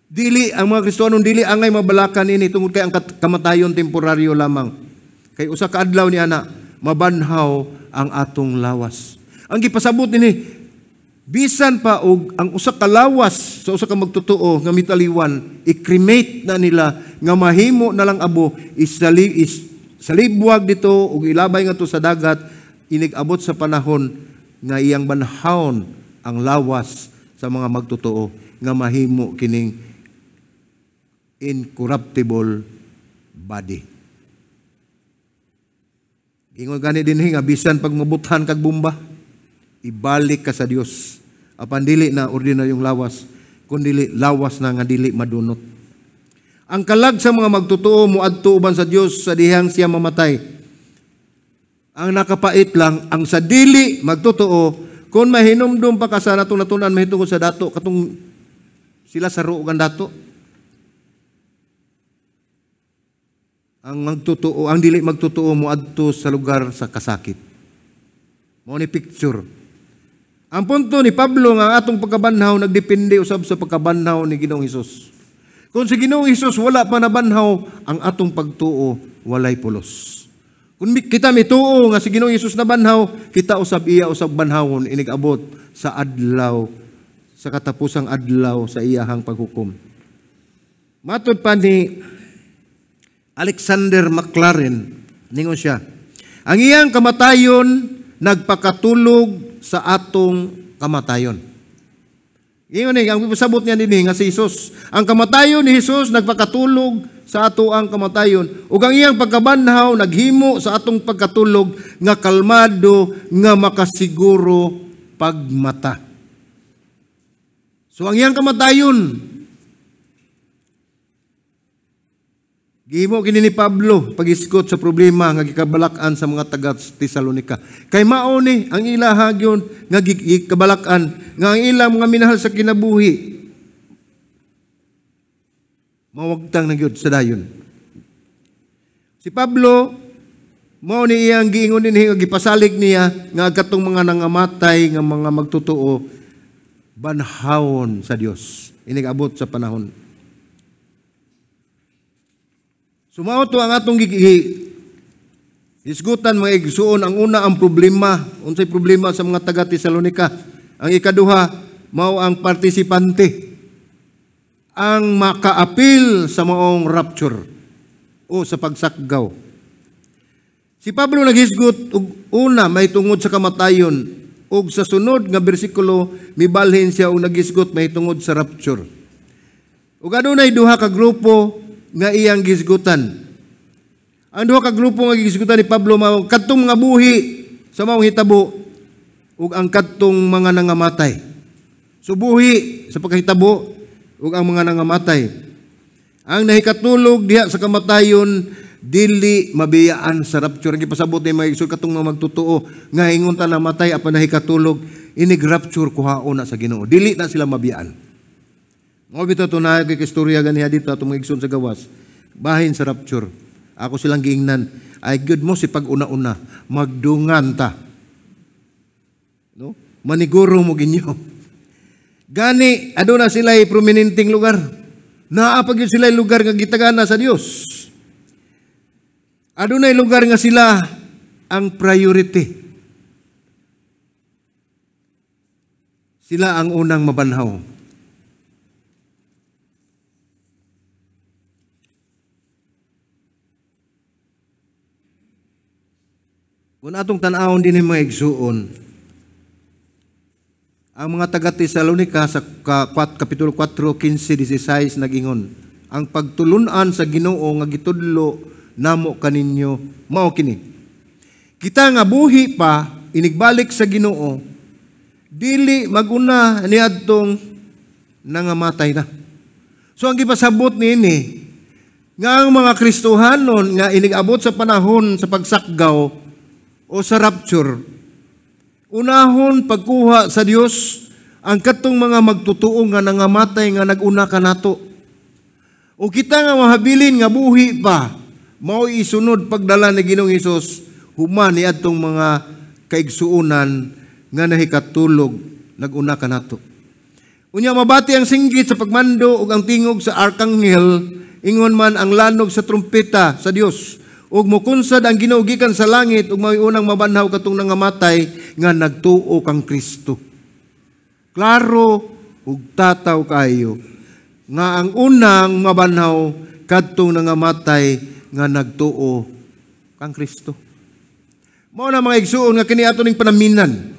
Dili ang mga Kristohanon dili angay mabalakan ini tungod kay ang kamatayon temporaryo lamang. Kay usa ka adlaw ni ana mabanhaw ang atong lawas. Ang gipasabot nini, bisan pa og ang usa ka lawas sa usa ka magtotoo nga mitaliwan, i-cremate na nila nga mahimo na lang abo, salibwag dito ug ilabay ngadto sa dagat, inig-abot sa panahon nga iyang banhawon ang lawas sa mga magtotoo nga mahimo kining incorruptible body. Ingon gani dinhi nga bisan pag mabuthan kag bomba, ibalik ka sa Dios. Apan dili na ordinaryong lawas, kundi lawas na nga dili madunot. Ang kalag sa mga magtotoo moadto uban sa Dios sa dihang siya mamatay. Ang nakapait lang ang sa dili magtotoo, kung mahinumdum pa ka sa natong natunan mahitungod sa dato katong sila sa ruog ang dato. Ang magtotoo, ang dili magtotoo moadto sa lugar sa kasakit. Mao ni picture. Ang punto ni Pablo nga ang atong pagkabanhaw nagdepende usab sa pagkabanhaw ni Ginoong Hesus. Kung si Ginoong Hesus wala pa nabanhaw, ang atong pagtuo walay pulos. Kung kita mituo nga si Ginoong Hesus nabanhaw, kita usab iya usab banhawon inig-abot sa adlaw, sa katapusang adlaw sa iyahang paghukom. Matod pa ni Alexander McLaren, ningon siya, ang iyang kamatayon nagpakatulog sa atong kamatayon. Ingon ni, ang pasabot niya dinhi nga si Jesus, ang kamatayon ni Jesus nagpakatulog sa ato ang kamatayon, ug ang iyang pagkabanhaw naghimo sa atong pagkatulog nga kalmado nga makasiguro pagmata. So ang iyang kamatayon gihimo kini ni Pablo pagisgot sa problema nga gikabalak-an sa mga taga Tesalonika. Kay mao ni ang ilaha gyud nga gikabalak-an nga ang ilang mga minahal sa kinabuhi mawagtang na gyud sa dayon. Si Pablo mao ni iyang giingon dinhi nga gipasalig niya nga katong mga nangamatay nga mga magtotoo banhawon sa Dios inig-abot sa panahon. Sumao to ang atong hisgutan mga igsuon. Ang una ang problema, unsay problema sa mga taga Tesalonika. Ang ikaduha mao ang partisipante, ang makaapil sa maong rapture o sa pagsakgaw. Si Pablo naghisgot og una may tungod sa kamatayon, ug sa sunod nga bersikulo mibalhin siya og naghisgot may tungod sa rapture. Ug adunay duha ka grupo nga iyang gisgutan. Ang duha ka grupo nga gisgutan ni Pablo mao kadtong mga buhi sa maong hitabo ug ang kadtong mga nangamatay. So buhi sa pagkahitabo ug ang mga nangamatay. Ang nahikatulog diha sa kamatayon dili mabiyaan sa rapture. Ang gipasabot ni mga igsoon katong mga magtotoo nga ingon ta namatay apan nahikatulog, inig rapture kuhaon na sa Ginoo. Dili na sila mabiyaan. Mao bitaw tunay kay istorya ganiha dito atong mga igsoon sa gawas. Bahin sa rapture. Ako silang giingnan, ay good mo si pag-una-una, magdungan ta. No? Maniguro mo ginyo. Gani aduna sila prominenteng lugar. Naa pa gyud sila lugar nga gitagana sa Dios. Adunay lugar nga sila ang priority. Sila ang unang mabanhaw. Kung atong tan-awon din mga igsuon, ang mga taga Tesalonica sa Kapitulo 4, 15, 16 nagingon, ang pagtulunan sa Ginoo nga gitudlo namo kaninyo mao kini. Kita nga buhi pa inigbalik sa Ginoo, dili maguna niadtong nangamatay na. So ang gipasabot niini nga ang mga Kristohanon nga inigabot sa panahon sa pagsakgaw o sa rapture, unahon pagkuha sa Dios ang katong mga magtutuo nga nangamatay nga naguna kanato. O kita nga mahabilin nga buhi pa, mao isunod pagdala ni Ginoong Hesus human niadtong mga kaigsuonan nga nahikatulog naguna kanato. Unya mabati ang singgit sa pagmando ug ang tingog sa arkanghel, ingon man ang lanog sa trumpeta sa Dios. Ug mokunsad ang Ginoo gikan sa langit ug mao'y unang mabanhaw katong nangamatay nga nagtuo kang Kristo. Klaro ug tataw kaayo nga ang unang mabanhaw kadtong nangamatay nga nagtuo kang Kristo. Mao na mga igsuon nga kini ato ning panaminan.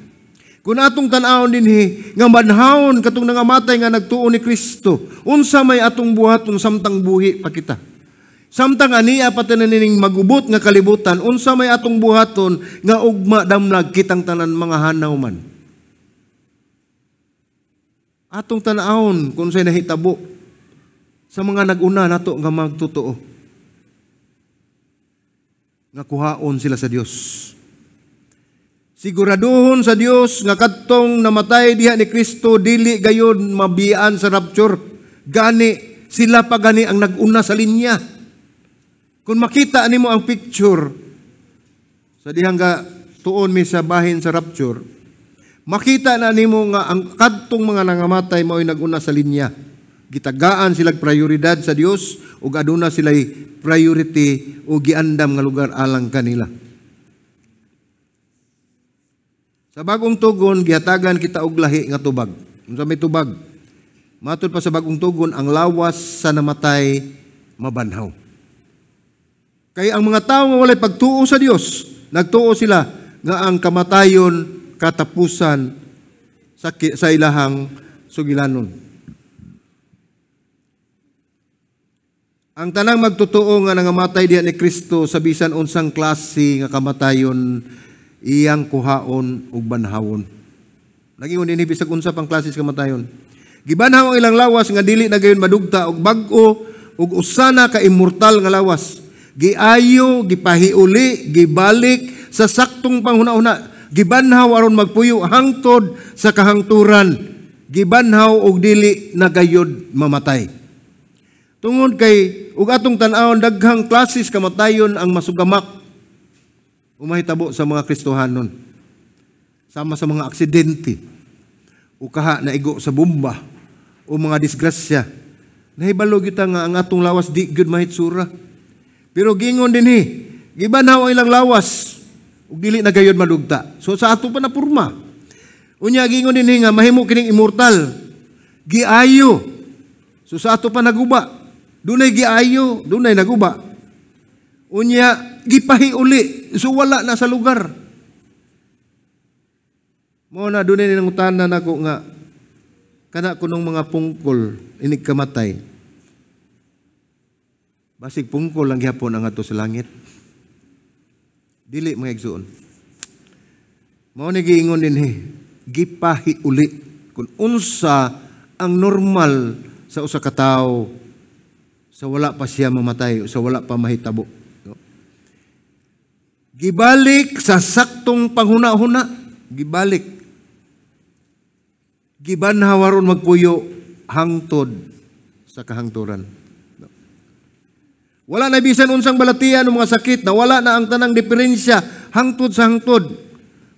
Kung atong tan-awon dinhi nga banhawon katong nangamatay nga nagtuo ni Kristo, unsa may atong buhaton samtang buhi pa kita? Samtang aniya pati na nining magubot nga kalibutan, unsa may atong buhaton nga ugma damlag kitang tanan mga hanaw man. Atong tan-awon kung unsay nahitabo sa mga nag-una nato nga magtotoo, nga kuhaon sila sa Dios. Siguraduhon sa Dios nga kadtong namatay diha ni Kristo dili gayon mabian sa rapture. Gani sila pa gani ang nag-una sa linya. Kung makita nimo ang picture sa dihang ga tuon mi sa bahin sa rapture, makita na nimo nga ang kadtong mga nangamatay mao'y nag-una sa linya. Gitagaan sila prioridad sa Dios ug aduna sila'y priority o giandam nga lugar alang kanila. Sa bagong tugon gihatagan kita og lahi nga tubag. Unsa may tubag? Matud pa sa bagong tugon, ang lawas sa namatay mabanhaw. Kay ang mga tao nga walay pagtuo sa Dios, nagtuo sila nga ang kamatayon katapusan sa ilahang sugilanon. Ang tanang magtotoo nga nangamatay diha ni Kristo sa bisan unsang klase nga kamatayon iyang kuhaon ug banhawon. Nagingon dinhi bisag unsa pang klase sa kamatayon. Gibanhaw ang ilang lawas nga dili na gayon madugta og bag-o ug usana ka immortal nga lawas. Giayo, gipahiuli, gibalik sa saktong panghuna-huna. Gibanhaw aron magpuyo hangtod sa kahangturan. Gibanhaw og dili na gayod mamatay. Tungod kay ug atong tan-awon daghang klases kamatayon ang masugamak umahitabo sa mga Kristohanon. Sama sa mga aksidente o kaha na igo sa bomba o mga disgrasya. Nahibalo gyud ta nga ang atong lawas di gyud mahitsura. Pero gingon dinhi, gibanhaw ang ilang lawas ug dili na gayod madugta. So sa ato pa na purma. Unya gingon dinhi nga mahimo kining immortal. Giayo. So sa ato pa naguba. Dunay giayo, dunay naguba. Unya gipahiuli, so wala na sa lugar. Mao na dunay nangutana nako nga kana kunong mga pungkol inig kamatay. Basig pungkol lang gihapon ang ato sa langit. Dili mga igsuon. Mao ni giingon dinhi, gipahiuli kung unsa ang normal sa usa ka tawo sa wala pa siya mamatay, sa wala pa mahitabo. No? Gibalik sa saktong panghuna-huna, gibalik. Gibanhaw aron magpuyo hangtod sa kahangturan. No? Wala na bisan unsang balatian ng mga sakit, na wala na ang tanang diferensya hangtod sa hangtod.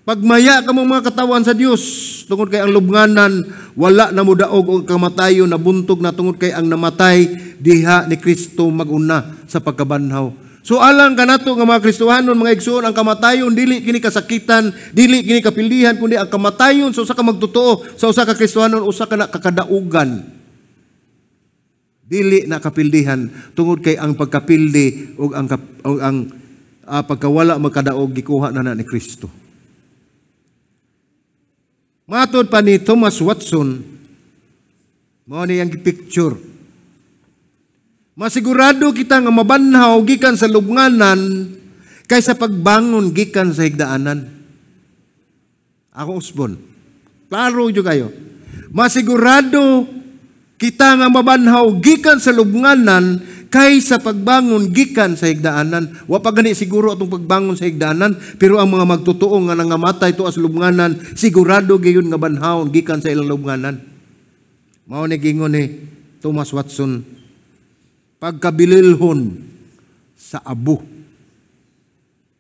Pagmaya kamo, mga katawan sa Dios, tungod kay ang lubnganan wala na modaog og kamatayon nabuntog na, tungod kay ang namatay diha ni Kristo maguna sa pagkabanhaw. So alang kanato nga mga Kristohanon, mga igsuon, ang kamatayon dili kini kasakitan, dili kini kapildihan, kundi ang kamatayon sa usa ka magtotoo, sa usa ka Kristohanon, usa ka na kakadaugan. Dili na kapildihan tungod kay ang pagkapildi ug ang pagkawala magkadaog gikuha na na ni Kristo. Matod pa ni Thomas Watson, mao ni ang picture. Masigurado kita nga mabanhaw gikan sa lubnganan kaysa pagbangon gikan sa higdaanan. Ako usbon. Klaro jud kayo. Masigurado kita nga mabanhaw gikan sa lubnganan kaysa pagbangon gikan sa higdaanan. Wa pa gani siguro atong pagbangon sa higdaanan, pero ang mga magtotoo nga nangamatay to sa lubnganan, sigurado gayon nga banhawon gikan sa ilang lubnganan. Mao ni gingon ni Thomas Watson, pagkabililhon sa abo.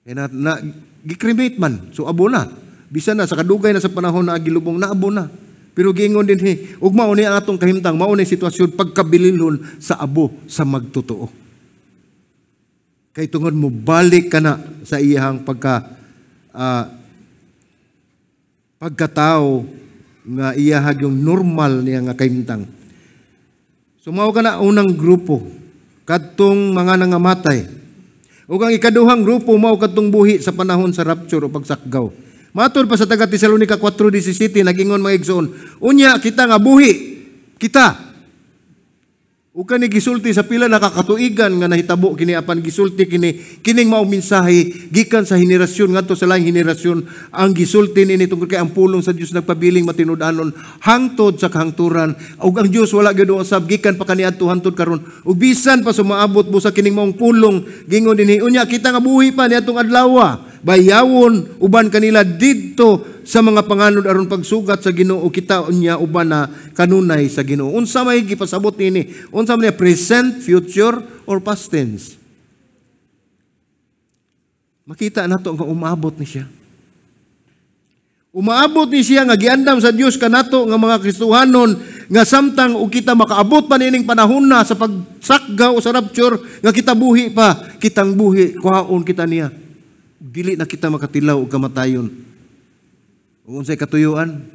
E na gikremate man, so abo na. Bisan na sa kadugay na sa panahon na gilubong na, abo na. Pero giingon din he, ug mao ni ang atong kahimtang, mao ni sitwasyon pagkabililhon sa abo sa magtotoo. Kay tungod mo balik ka na sa iyang pagkatao nga iyahag yung normal niya nga kahimtang. So mao ka na unang grupo, kadtong mga nangamatay. Ug ang ikaduhang grupo mao kadtong buhi sa panahon sa rapture o pagsakgaw. Matod pa sa taga Tesalonica 4:17, nagingon, mga igsoon, unya kita nga buhi, kita. Ug kani gisulti sa pila nakakatuigan nga nahitabo kini, apan gisulti kini kining mao mensahe gikan sa henerasyon ngadto sa laing henerasyon ang gisulti nini, tungod kay ang pulong sa Dios nagpabiling matinud-anon hangtod sa kahangturan, ug ang Dios wala gyud usab gikan pa kaniadto hangtod karon ug bisan pa sumaabot busa kining maong pulong. Gingon dinhi, unya kita nga buhi pa niadtong adlaw, bayawon uban kanila didto sa mga panganod aron pagsugat sa Ginoo, kita unya uban na kanunay sa Ginoo. Unsa may gipasabot nini? Unsa man niya, present, future or past tense? Makita nato nga umaabot ni siya. Umaabot ni siya nga giandam sa Dios kanato nga mga Kristohanon nga samtang og kita makaabot pa niining panahon na sa pagsakgaw o sa rapture nga kita buhi pa, kitang buhi kuhaon kita niya. Dili na kita makatilaw og kamatayon. Ug unsay katuyuan?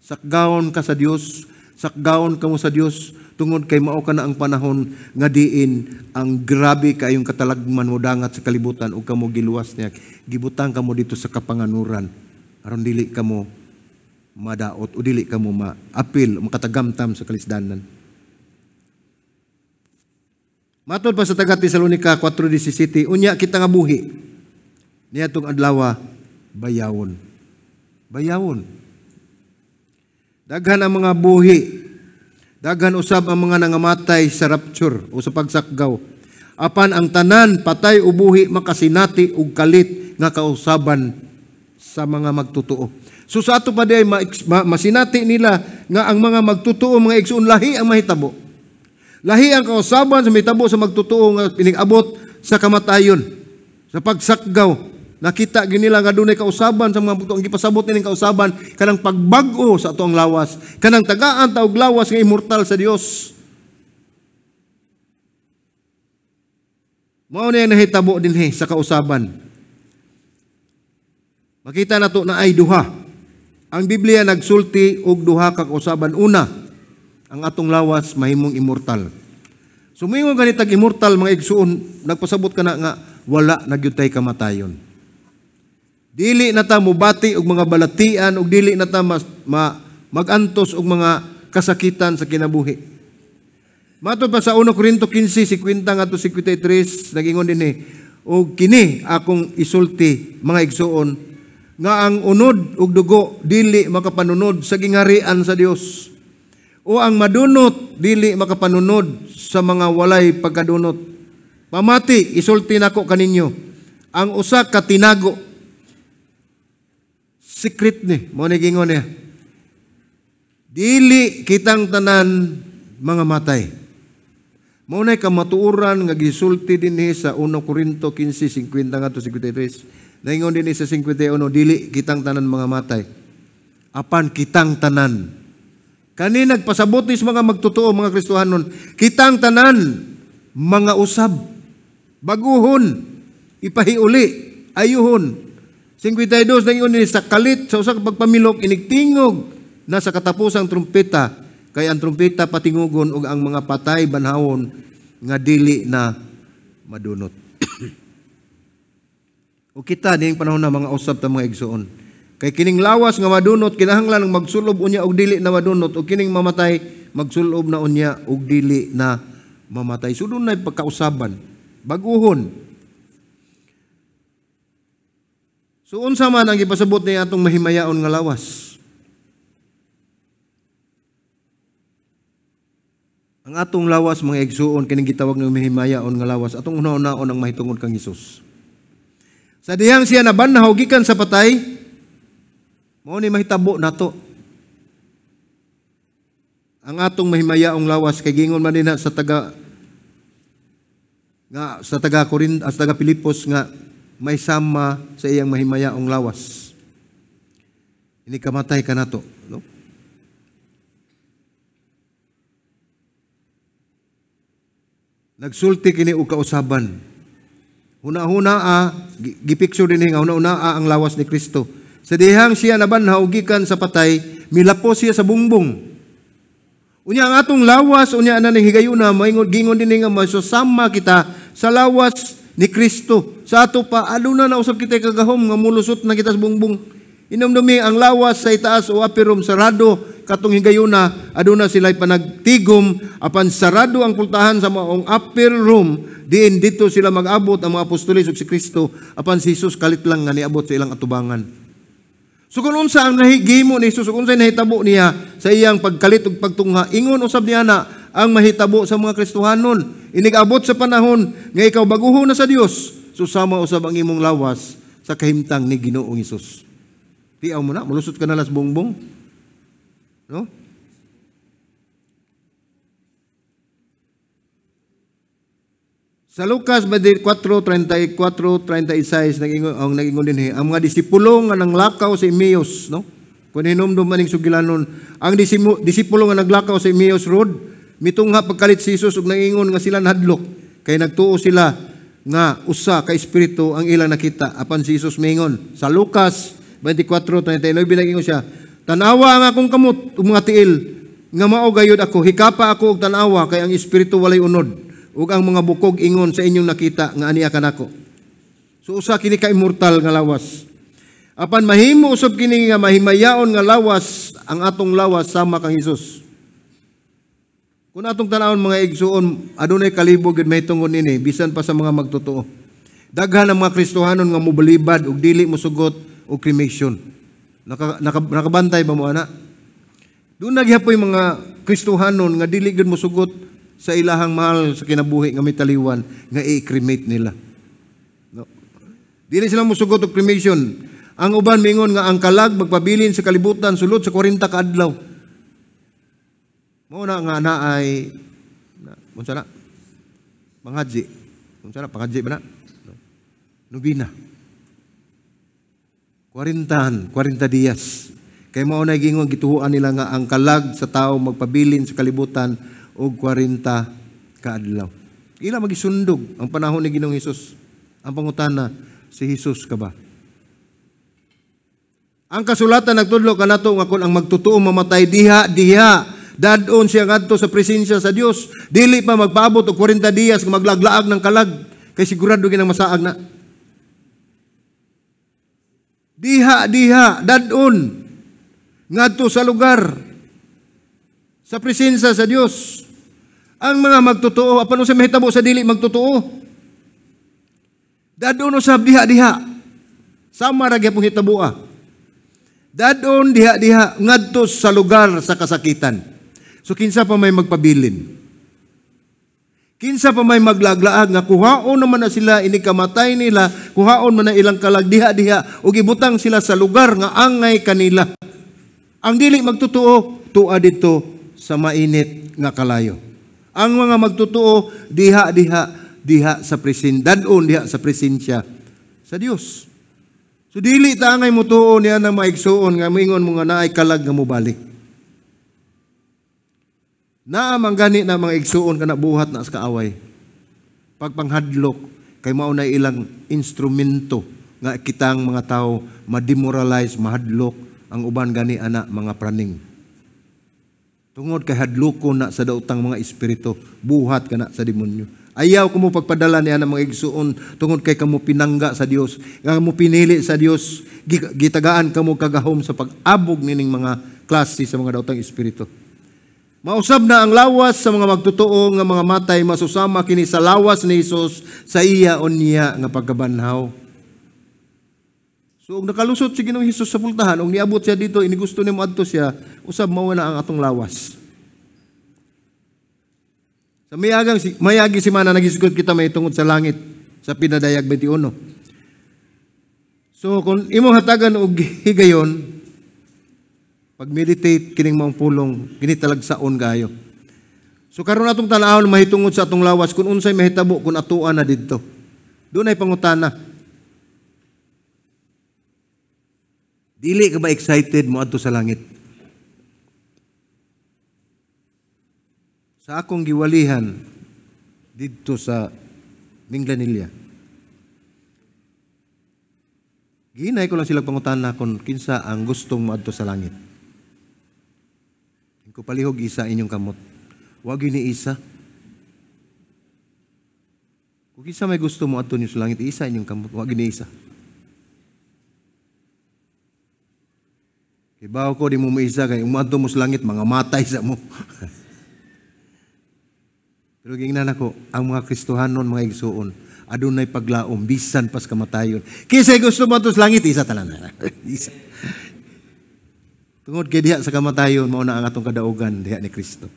Sakgawon ka sa Dios, sakgawon kamo sa Dios tungod kay mao ka na ang panahon nga diin ang grabe kayong katalagman mo dangat sa kalibutan ug kamo giluwas niya. Gibutang kamo dito sa kapanganuran aron dili kamo madaot o dili kamo maapil o makatagamtam sa kalisdanan. Matod pa sa taga Tesalonica 4:17, unya kita nga buhi niadtong adlaw, bayawon. Bayawon. Daghan ang mga buhi. Daghan usab ang mga nangamatay sa rapture o sa pagsakgaw. Apan ang tanan, patay o buhi, makasinati og kalit nga kausaban sa mga magtotoo. So sa ato pa diay masinati nila nga ang mga magtotoo, mga igsoon, lahi ang mahitabo. Lahi ang kausaban sa mahitabo sa magtotoo nga pinigabot sa kamatayon, sa pagsakgaw. Nakita gyud nila nga dunay kausaban sa mga magtotoo. Ang gipasabot nining kausaban kanang pagbag-o sa atoang lawas, kanang tagaan ta og lawas nga immortal sa Dios. Mao na nahitabo dinhi sa kausaban. Makita nato na ay duha. Ang Biblia nagsulti og duha ka kausaban. Una, ang atong lawas mahimong immortal. So moingon ganitag immortal, mga igsuon, nagpasabot ka na nga wala na gyud tay kamatayon. Dili na ta mobati og mga balatian ug dili na ta magantos og mga kasakitan sa kinabuhi. Matod pa sa 1 Korinto 15:50 ngadto 53, nagingon dinhi, og kini akong isulti, mga igsuon, nga ang unod ug dugo dili makapanunod sa gingarian sa Dios, o ang madunot dili makapanunod sa mga walay pagkadunot. Pamati, isulti nako kaninyo ang usa ka tinago, secret ni mo ni gingon niya, dili kitang tanan mga matay. Mao nay kamatuoran nga gisulti dinhi sa 1 Korinto 15:50 ngadto 53. Naingon din sa 51, dili kitang tanan mga matay. Apan kitang tanan. Kani nagpasabot ni sa mga magtotoo, mga Kristohanon, kitang tanan mga usab. Baguhon, ipahiuli, ayuhon. 52, naingon din sa kalit, sa usa ka pagpamilok, inigtingog na sa katapusang trumpeta, kay ang trumpeta patingugon ug ang mga patay banhawon nga dili na madunot. O kita ning panahon na mga usab ta mga igsoon. Kay kining lawas nga madunot kinahanglan ang magsulob unya og dili na madunot, o kining mamatay magsulob na unya og dili na mamatay. So dunay pagkausaban, baguhon. So unsa man ang gipasabot ni atong mahimayaon nga lawas? Ang atong lawas mga igsuon kining gitawag nga mahimayaon nga lawas, atong una-unaon ang mahitungod kang Hesus. Sa dihang siya nabanhaw gikan sa patay, mao ni mahitabo nato. Ang atong mahimayaong lawas kay gingon man dinha sa taga nga sa taga Corinto, sa taga Pilipos nga may sama sa iyang mahimayaong lawas. Ini kamatay ka nato, no? Nagsulti kini og kausaban. Huna-huna gipicture din nga huna-huna ang lawas ni Kristo. Sa dihang siya nabanhaw gikan sa patay, milapos siya sa bungbong. Unya ang atong lawas, unya na ning higayuna, maingon gingon din nga masusama kita sa lawas ni Kristo. Sa ato pa aduna na usab kita kagahom nga mulusot na kita sa bungbong. Inomdumi ang lawas sa itaas o apirom sarado katong higayuna, aduna sila'y panagtigom apan sarado ang pultahan sa maong upper room, diin dito sila mag-abot ang mga apostoles ug si Kristo, apan si Jesus kalit lang nga niabot sa ilang atubangan. So kung unsa ang nahigimo ni Jesus, kung unsa nahitabo niya sa iyang pagkalit ug pagtungha, ingon usab niya na ang mahitabo sa mga Kristohanon. Inig-abot sa panahon nga ikaw baguho na sa Dios, susama usab ang imong lawas sa kahimtang ni Ginoong Hesus. Tiaw mo na, mulusot ka na las bongbong. No? Sa Lucas 4:34-36 ang nagingon din ang mga disipulo nga nanglakaw sa Emmaus, no? Kun hinumdum maning sugilanon, ang disipulo nga naglakaw sa Emmaus Road, mitungha pagkalit si Jesus ug nangingon nga sila nahadlok kay nagtuo sila nga usa ka espiritu ang ilang nakita. Apan si Jesus mingon sa Lucas 24:39 nagingon siya, tan-awa ang akong kamot ug mga tiil nga mao gayud ako, hikapa ako og tan-awa kay ang espiritu walay unod ug ang mga bukog ingon sa inyong nakita nga aniya kanako. So usa kini ka immortal nga lawas. Apan mahimo usab kini nga mahimayaon nga lawas ang atong lawas sama kang Hesus. Kung atong tan-awon mga igsuon, adunay kalibog gid mahitungod nini bisan pa sa mga magtotoo. Daghan ang mga Kristohanon nga mobalibad ug dili mosugot og cremation. Nakabantay ba mo ana? Doon nagyapoy mga Kristohanon nga dili gid mosugot sa ilahang mahal sa kinabuhi nga mitaliwan nga i-cremate nila. No. Dili sila mosugot og cremation. Ang uban mingon nga ang kalag magpabilin sa kalibutan sulod sa 40 ka adlaw. Mao na nga naay unsa na? Panghaji. Unsa na panghaji ba na? No. Nobina. 40 dias. Kay mao na gingon gituhuan nila nga ang kalag sa tao magpabilin sa kalibutan og 40 kaadlaw. Ila magisundog ang panahon ni Ginoong Hesus. Ang pangutana, si Hesus ka ba? Ang kasulatan nagtudlo kanato nga kun ang magtotoo mamatay diha diha dadon siya ngadto sa presensya sa Dios, dili pa magpaabot og 40 dias nga maglaglaag ng kalag kay sigurado ginang masaag na. Diha diha dadon ngadto sa lugar sa presensya sa Dios. Ang mga magtotoo, apan unsa mahitabo sa dili magtotoo? Dadon usab diha diha. Sama ra gyapon hitaboa. Dadon diha diha ngadto sa lugar sa kasakitan. So kinsa pa may magpabilin? Kinsa pa may maglaglaag nga kuhaon naman na sila ini kamatay nila, kuhaon man na ilang kalag diha diha ug ibutang sila sa lugar nga angay kanila. Ang dili magtotoo tua didto sa mainit nga kalayo. Ang mga magtotoo diha diha diha sa presensya, dadon diha sa presensya sa Dios. So dili ta angay mutuo niya na maigsuon nga moingon mo nga naay kalag nga mobalik. Naa man gani na mga igsuon kana buhat na sa kaaway. Pagpanghadlok kay mao na ilang instrumento nga kitang mga tao ma-demoralize, mahadlok ang uban gani ana mga praning. Tungod kay hadlokon na sa daotang mga espiritu, buhat kana sa demonyo. Ayaw ko mo pagpadala niya ng mga igsuon tungod kay kamo pinangga sa Dios, nga mo pinili sa Dios, gitagaan kamo kagahom sa pag-abog nining mga klase sa mga daotang espiritu. Mausab na ang lawas sa mga magtotoo nga mga matay, masusama kini sa lawas ni Hesus sa iya unya nga pagkabanhaw. So og nakalusot si Ginoong Hesus sa pultahan, og niabot siya dito, inigusto nimo adto siya, usab mao na ang atong lawas. Sa mayagi simana nagisgot kita may tungod sa langit sa Pinadayag 21. So kung imong hatagan og higayon, pag-meditate kining maong pulong, kini talagsaon kayo. So karon atong tan-awon mahitungod sa atong lawas kung unsay mahitabo kung atuan na didto. Dunay pangutana. Dili ka ba excited moadto sa langit? Sa akong giwalihan didto sa Minglanilla, gihinay ko lang sila pangutana kung kinsa ang gustong moadto sa langit. Ko palihog isa inyong kamot. Wag yun ni isa. Kung kinsa may gusto moadto niyo sa langit, isa inyong kamot. Wag yun ni isa. Ibaw ko di mo maisa kay umadto mo sa langit mga matay sa mo. Pero gingnan ako, ang mga Kristohanon, mga igsuon, adunay paglaom, bisan pas kamatayon. Kinsay gusto mo sa langit, isa tanan. Isa. Tungod kay diha sa kamatayon, mao na ang atong kadaugan diha ni Kristo.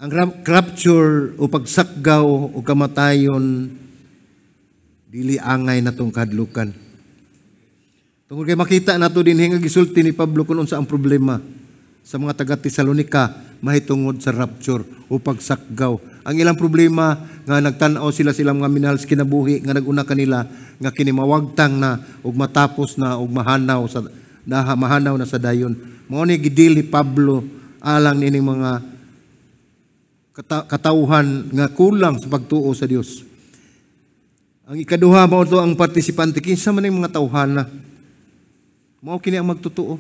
Ang rapture o pagsakgaw o kamatayon, dili angay natong kahadlukan. Tungod kay makita nato dinhi nga gisulti ni Pablo kung unsa ang problema sa mga taga Tesalonika mahitungod sa rapture o pagsakgaw. Ang ilang problema nga nagtan-aw sila silang mga minahal sa kinabuhi nga naguna kanila nga kini mawagtang na ug matapos na ug mahanaw sa mahanaw na sa dayon. Mao ni gidil ni Pablo alang niining mga katawhan nga kulang sa pagtuo sa Dios. Ang ikaduha mao to ang partisipante, kinsa man ning mga tawhana. Mao kini ang magtotoo.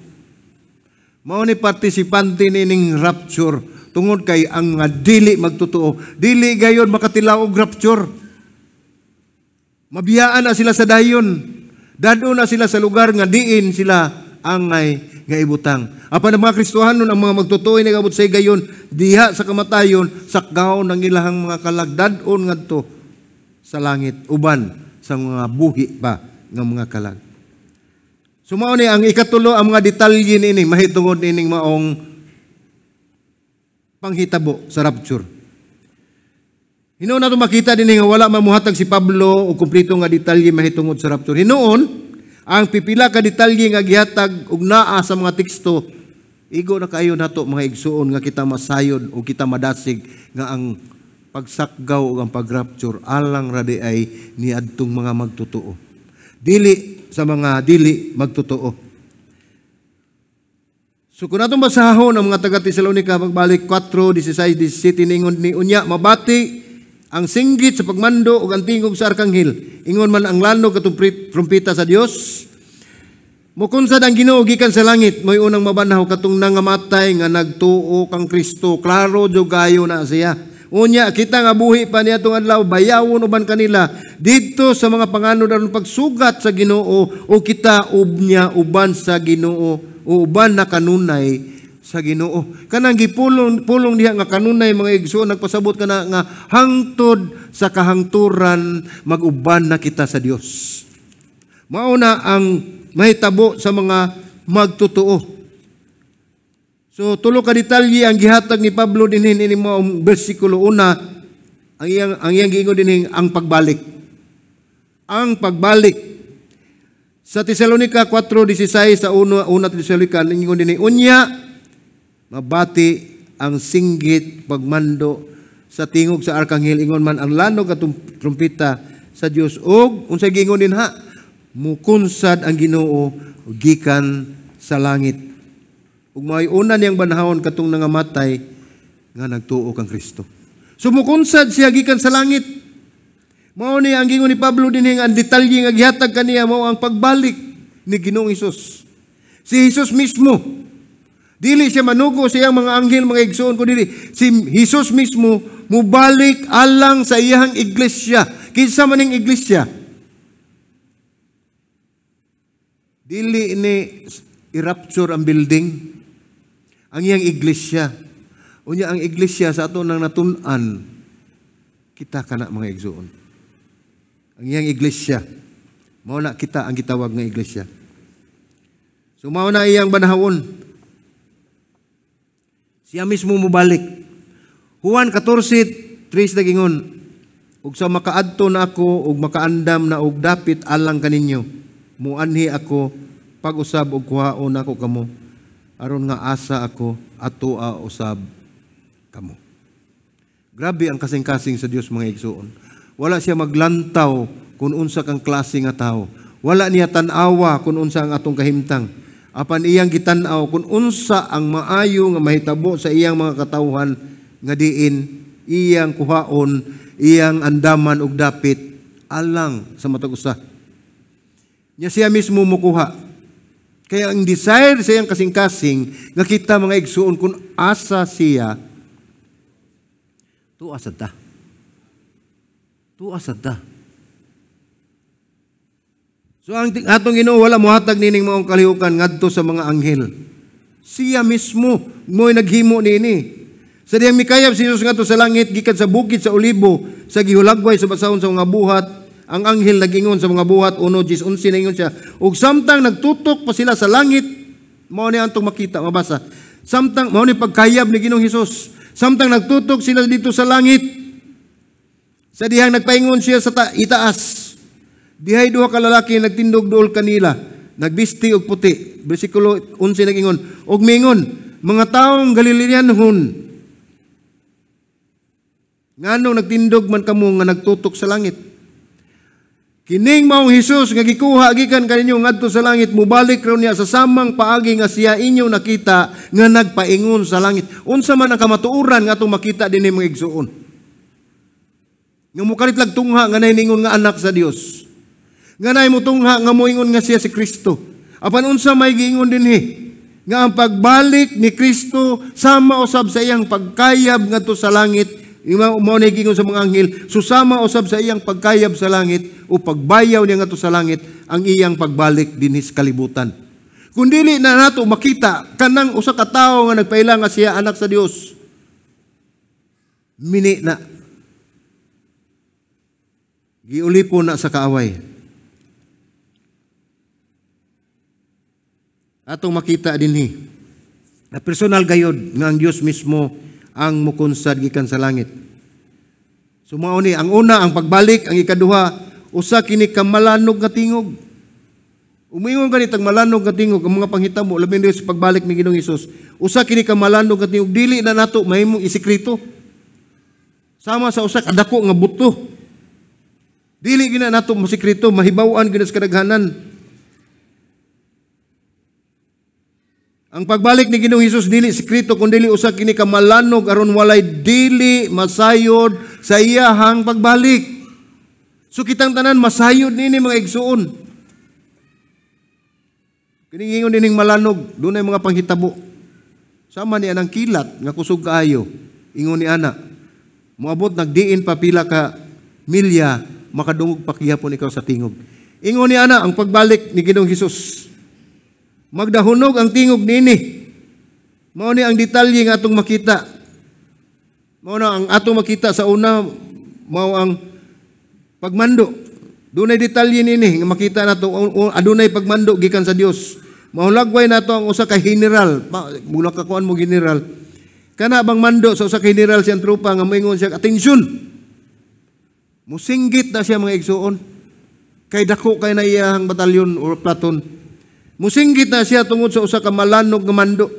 Mao ni partisipante nining rapture tungod kay ang nga dili magtotoo, dili gayon makatilaw og rapture. Mabiyaan na sila sa dayon. Dado na sila sa lugar nga diin sila angay nga ibutang. Apan ang mga Kristohanon, ang mga magtotoo nagabot sa gayon diha sa kamatayon, sakgaon ang ilahang mga kalag, dad-on ngadto sa langit uban sa mga buhi pa nga mga kalag. So mao ni ang ikatulo, ang mga detalye niini mahitungod nining maong panghitabo sa rapture. Hinuon nato makita dinhi nga wala mamuhatag si Pablo og kumpleto nga detalye mahitungod sa rapture. Hinuon ang pipila ka detalye nga gihatag og naa sa mga teksto, igo na kaayo nato mga igsuon nga kita masayod o kita madasig nga ang pagsakgaw ug ang pagrapture alang ra di ay niadtong mga magtotoo. Dili sa mga dili magtotoo. So kung atong basahon ang mga taga Tesalonika pagbalik 4:16-17 ningon ni unya mabati ang singgit sa pagmando ug ang tingog sa arkanghel, ingon man ang lanog atong trumpeta sa Dios. Mukunsad ang Ginoo gikan sa langit, mo'y unang mabanhaw katong nangamatay nga nagtuo kang Kristo. Klaro jud kayo na siya. Unya kita nga buhi pa niya itong adlaw, bayawon uban kanila didto sa mga panganod aron pagsugat sa Ginoo, o kita ubnya uban sa Ginoo, o uban na kanunay sa Ginoo. Kanang gipulong pulong diha nga kanunay mga igsoon, nagpasabot kana nga hangtod sa kahangturan maguban na kita sa Dios. Mao na ang mahitabo sa mga magtotoo. So tulo ka detalye ang gihatag ni Pablo dinhi ini maong bersikulo. Una, ang iyang giingon dinhi ang pagbalik. Ang pagbalik. Sa Tesalonika 4:16 sa una Tesalonika ingon dinhi, unya mabati ang singgit pagmando sa tingog sa arkanghel, ingon man ang lanog at trumpeta sa Dios. Og unsay giingon dinha? Mukunsad ang Ginoo gikan sa langit. Ug mao'y una niyang banhawon katong nangamatay nga nagtuo kang Kristo. So mukunsad siya gikan sa langit. Mao ni ang giingon ni Pablo dinhi, ang detalye nga gihatag kaniya mao ang pagbalik ni Ginoong Hesus. Si Hesus mismo, dili siya manugo sa iyang mga anghel, mga igsoon, kun dili si Hesus mismo mubalik alang sa iyang iglesia. Kinsa man ning iglesia? Dili ni i-rapture ang building, ang iyang iglesia. Unya ang iglesia sa ato nang natun-an, kita kana mga igsoon. Ang iyang iglesia, mao na kita ang gitawag nga iglesia. So mao na iyang banhawon. Siya mismo mobalik. Juan 14:3 nagingon, ug sa makaadto na ako ug makaandam na og dapit alang kaninyo, muanhi ako pag-usab og kuhaon nako kamo, aron nga asa ako atoa usab kamo. Grabe ang kasing-kasing sa Dios, mga igsoon. Wala siya maglantaw kung unsa kang klase nga tawo. Wala niya tan-awa kung unsa ang atong kahimtang. Apan iyang gitan-aw kung unsa ang maayo nga mahitabo sa iyang mga katawhan nga diin iyang kuhaon, iyang andaman og dapit alang sa matag usa. Nya siya mismo mukuha. Kaya ang desire sa iyang kasing-kasing nga kita mga igsuon kung asa siya, tuwa sad ta. Tuwa sad ta. So ang atong Ginoo wala mohatag nining maong kalihukan ngadto sa mga anghel. Siya mismo mo'y naghimo niini. Sa diyang mikayab si Jesus ngadto sa langit gikan sa bukid sa Olibo, sa gihulagway sa basahon sa mga buhat, ang anghel nagingon sa mga buhat 1:11 nagingon siya. Ug samtang nagtutok pa sila sa langit, mao ni antong makita, mabasa. Samtang mao ni pagkayab ni Ginoong Hesus. Samtang nagtutok sila dito sa langit, sa dihang nagpaingon siya sa itaas, dihay duha ka lalaki nagtindog duol kanila, nagbisti og puti. Bersikulo 11 nagingon, og mingon, mga taong Galileanhon, nganong nagtindog man kamo nga nagtutok sa langit? Kining maong Hesus nga gikuha gikan kaninyo ngadto sa langit, mubalik raw niya sa samang paagi nga siya inyong nakita nga nagpaingon sa langit. Unsa man ang kamatuoran nga atong makita dinhi mga igsuon? Nga mukalit lag tungha nga nahiningon nga anak sa Dios. Nga nay mutungha nga moingon nga siya si Kristo. Apan unsa may giingon dinhi? Nga ang pagbalik ni Kristo sama usab sa iyang pagkayab ngadto sa langit. Mao ni giingon sa mga anghel, susama usab sa iyang pagkayab sa langit o pagbayaw niya ngadto sa langit ang iyang pagbalik dinhi sa kalibutan. Kung dili na nato makita kanang usa ka tawo nga nagpaila nga siya anak sa Dios, mini na giulipon na sa kaaway. Atong makita dinhi na personal gayod nga ang Dios mismo ang mukunsad gikan sa langit. So mao ni ang una ang pagbalik, ang ikaduha usa kini ka malanog nga tingog. Umingon gani tag malanog nga tingog ang mga panghitabo labi na sa pagbalik ni Ginoong Hesus. Usa kini ka malanog nga tingog, dili na nato mahimong isekreto. Sama sa usa ka dako nga buto. Dili gina nato masekreto, mahibaw-an gina sa kadaghanan. Ang pagbalik ni Ginoong Hesus dili sekreto kun dili usa kini ka malanog aron walay dili masayod sa iyahang pagbalik. So kitang tanan masayod nini mga igsuon. Kining ingon nining malanog, dunay mga panghitabo. Sama ni anang kilat nga kusog kaayo. Ingon ni ana, moabot nagdiin pa pila ka milya makadungog pa gihapon ikaw sa tingog. Ingon ni ana ang pagbalik ni Ginoong Hesus. Magdahunog ang tingog nini. Mao ni ang detalye nga atong makita. Mao na ang atong makita sa una, mao ang pagmando. Dunay detalye nini nga makita nato, adunay pagmando gikan sa Dios. Mahulagway nato ang usa ka general, mula ka kuan mo general. Kana bang mando sa usa ka general siyang tropa nga moingon siya, atensyon. Musinggit na siya mga igsuon. Kay dako kay na iyang batalyon or platoon. Musinggit na siya tungod sa usa ka malanog nga mando.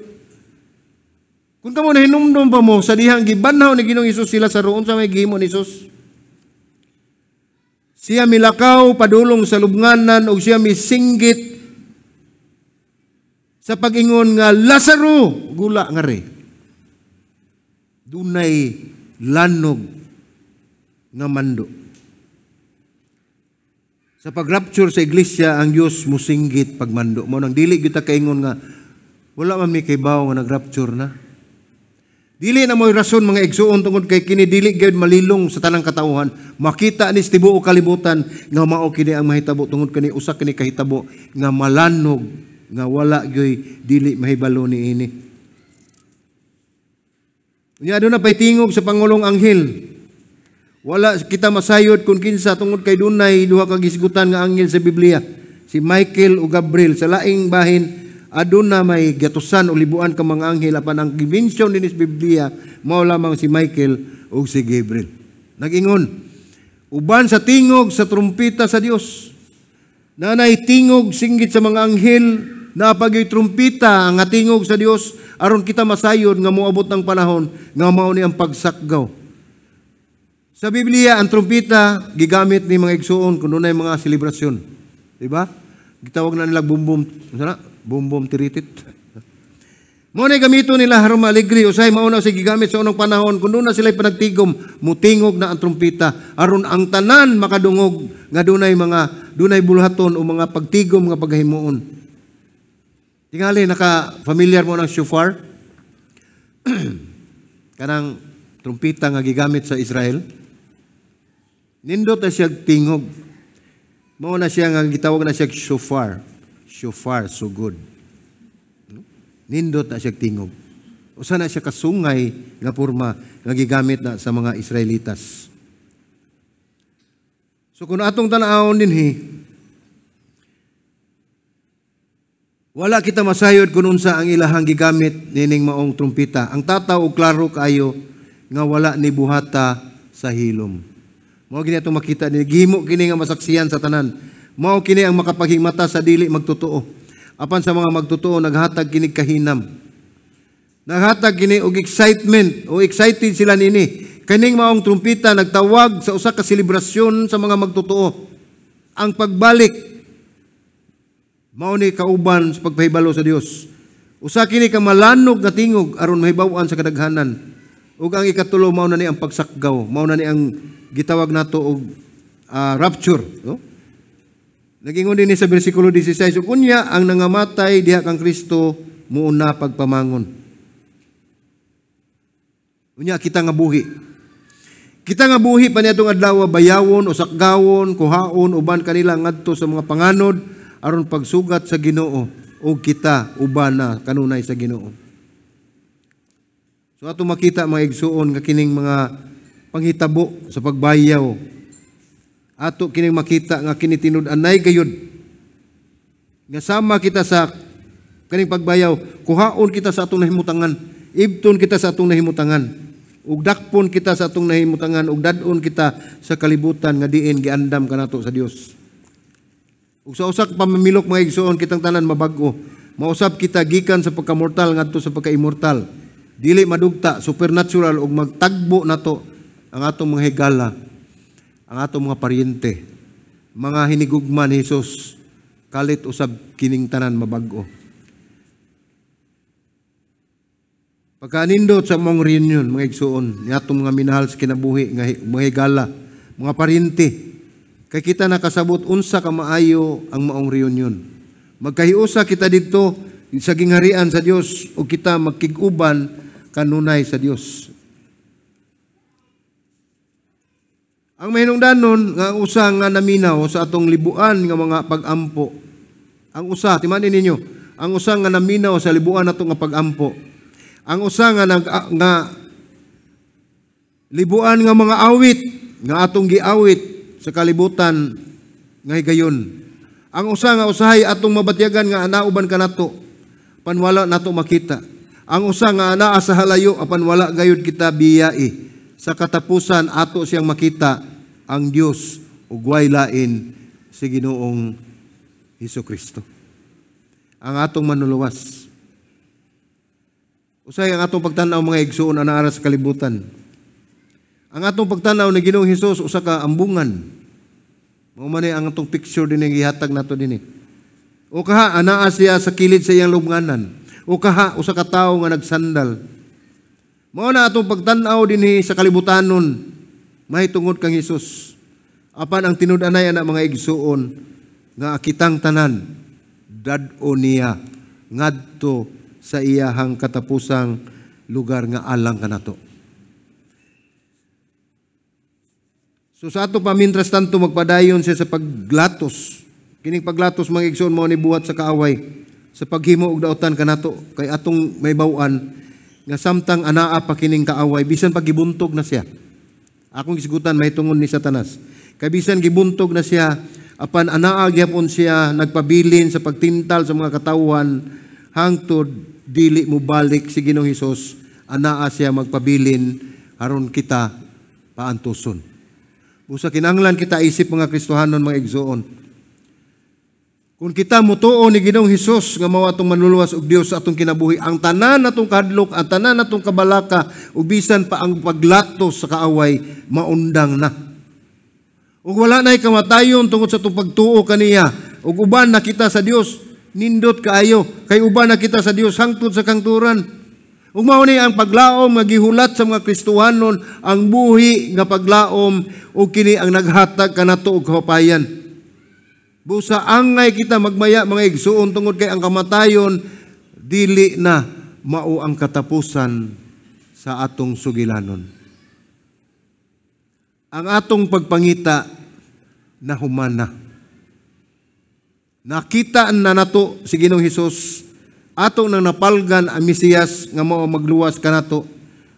Kung kamo nahinumdum pa mo sa dihang gibanhaw ni Ginoong Hesus sila sa roon sa may gihimo ni Hesus. Siya milakaw padulong sa lubnganan ug siya misinggit sa pag-ingon nga, "Lazaro, gula ngari." Dunay lanog nga mando. Sa pag-rapture sa iglesia, ang Dios musinggit pagmando. Mao nang dili kita kaingon nga wala man mi kaybaw nga nag-rapture na. Dili na mo'y rason, mga igsuon, tungod kay kini dili gyud malilong sa tanang katawhan. Makita ni sa tibuok kalibutan nga mao kini ang mahitabo tungod kani usa kini kahitabo nga malanog nga wala gyud dili mahibalo niini. Unya aduna pay tingog sa pangulong anghel. Wala kita masayod kung kinsa tungod kay dunay duha ka gisgutan nga anghel sa Biblia, si Michael ug Gabriel. Sa laing bahin, aduna may gatusan o libuan ka mga anghel, apan ang gi-mention dinhi sa Biblia mao lamang si Michael ug si Gabriel. Nag-ingon, uban sa tingog sa trumpeta sa Dios. Nanay tingog singgit sa mga anghel, napagyoy trumpeta nga tingog sa Dios aron kita masayod nga moabot ng panahon nga mao ni ang pagsakgaw. Sa Biblia, ang trumpeta gigamit ni mga igsuon kung dunay mga selebrasyon. Di ba? Gitawag na nila bumbum, sana? Bumbum tiritit. Mao na gamito nila aron maaligre, usay mao na sa gigamit sa unang panahon kung doon na sila panagtigom, mutingog na ang trumpeta aron ang tanan makadungog nga dunay mga dunay bulhaton o mga pagtigom nga paghimuon. Tingali naka familiar mo ng shofar? Kanang trumpeta nga gigamit sa Israel. Nindot na siya tingog. Mao na siya nga gitawag na siya shofar. Shofar, so good. Nindot na siya tingog. Usa na siya kasungay nga porma nga gigamit na sa mga Israelitas. So kung atong tan-awon dinhi, wala kita masayod kung unsa ang ilahang gigamit nining maong trumpeta. Ang tataw og klaro kaayo nga wala ni buhata sa hilom. Mao gini atong makita ni gihimo kini nga masaksihan sa tanan. Mao kini ang makapaghimata sa dili magtotoo. Apan sa mga magtotoo, naghatag kini kahinam. Naghatag kini og excitement o excited sila nini. Kaning maong trumpeta nagtawag sa usa ka selebrasyon sa mga magtotoo. Ang pagbalik mao ni kauban sa pagpahibalo sa Dios. Usa kini ka malanog nga tingog aron mahibaw-an sa kadaghanan. Ug ang ikatulo, mao na ni ang pagsakgaw, mao na ni ang gitawag nato og rapture, no? Nagingon din sa bersikulo 16, ug unya ang nangamatay diha kang Kristo muuna pagpamangon. Unya kita nga buhi. Kita nga buhi pa niadtong adlaw, bayawon o sakgawon, kuhaon uban kanila ngadto sa mga panganod aron pagsugat sa Ginoo ug kita uban na kanunay sa Ginoo. So ato makita, mga igsuon, nga kining mga panghitabo sa pagbayaw, ato kining makita nga kini tinud-anay gayud nga sama kita sa kaning pagbayaw, kuhaon kita sa atong nahimutangan, ibton kita sa atong nahimutangan, ug dakpon kita sa atong nahimutangan, ug dad-on kita sa kalibutan nga diin giandam kanato sa Dios. Ug sa usa ka pamamilok, mga igsuon, kitang tanan mabag-o. Mausab kita gikan sa pagkamortal ngadto sa pagka-immortal. Dili madugta, supernatural, ug magtagbo nato ang atong mga higala, ang atong mga paryente, mga hinigugma ni Hesus, kalit usab kining tanan mabag-o. Pagkanindot sa mong reunion, mga igsuon, ni atong mga minahal sa kinabuhi, nga mga higala, mga paryente, kay kita nakasabot unsa ka maayo ang maong reunion. Magkahiusa kita didto sa gingharian sa Dios ug kita magkig-uban kanunay sa Dios. Ang mahinungdanon nga ang usa nga naminaw sa atong libuan nga mga pag-ampo. Ang usa, timanin ninyo, ang usa nga naminaw sa libuan nato nga pag-ampo. Ang usa nga nga libuan nga mga awit nga atong giawit sa kalibutan nga higayon. Ang usa nga usahay atong mabatyagan nga anauban kanato pan wala nato makita. Ang usa nga anaa sa halayo apan wala gayud kita biyai. Sa katapusan ato siyang makita ang Dios ug way lain si Ginoong Hesus Kristo, ang atong manluluwas. Usay ang atong pagtan-aw, mga igsuon, ana sa kalibutan. Ang atong pagtan-aw ni Ginoong Hesus usa ka ambungan. Mao man ang atong picture dinhi, gihatag nato dinhi. O kaha anaa siya sa kilid sa iyang lubnganan. O kaha usa ka tawo nga nagsandal. Mao na atong pagtan-aw dinhi sa kalibutanon mahitungod kang Hesus. Apan ang tinud-anay ana, mga igsuon, nga kitang tanan dad-o niya ngadto sa iyahang katapusang lugar nga alang kanato. So sa ato pa mintras tanto magpadayon siya sa paglatos. Kining paglatos, mga igsoon, mao ni buhat sa kaaway sa paghimo og daotan kanato, kay atong mahibaw-an nga samtang anaa pa kining kaaway, bisan pag gibuntog na siya. Akong gisgutan mahitungod ni Satanas. Kay bisan gibuntog na siya, apan anaa gyapon siya nagpabilin sa pagtintal sa mga katawhan hangtod dili mo balik si Ginoong Hesus, anaa siya magpabilin aron kita paantuson. Busa kinahanglan kita isip mga Kristohanon, mga igsoon. Kung kita mutuo ni Ginoong Hesus nga mao atong manluluwas ug Dios sa atong kinabuhi, ang tanan natong kahadlok, ang tanan natong kabalaka, ug bisan pa ang paglatos sa kaaway, maundang na. Ug wala na'y kamatayon tungod sa atong pagtuo kaniya, ug uban na kita sa Dios, nindot kaayo, kay uban na kita sa Dios hangtod sa kangturan. Ug mao ni ang paglaom nga gihulat sa mga Kristohanon, ang buhi nga paglaom, ug kini ang naghatag kanato og kahupayan. Busa angay kita magmaya, mga igsuon, tungod kay ang kamatayon dili na mao ang katapusan sa atong sugilanon. Ang atong pagpangita nahuman na. Nakita na nato si Ginoong Hesus, ato nang napalgan ang Mesiyas nga mao magluwas kanato,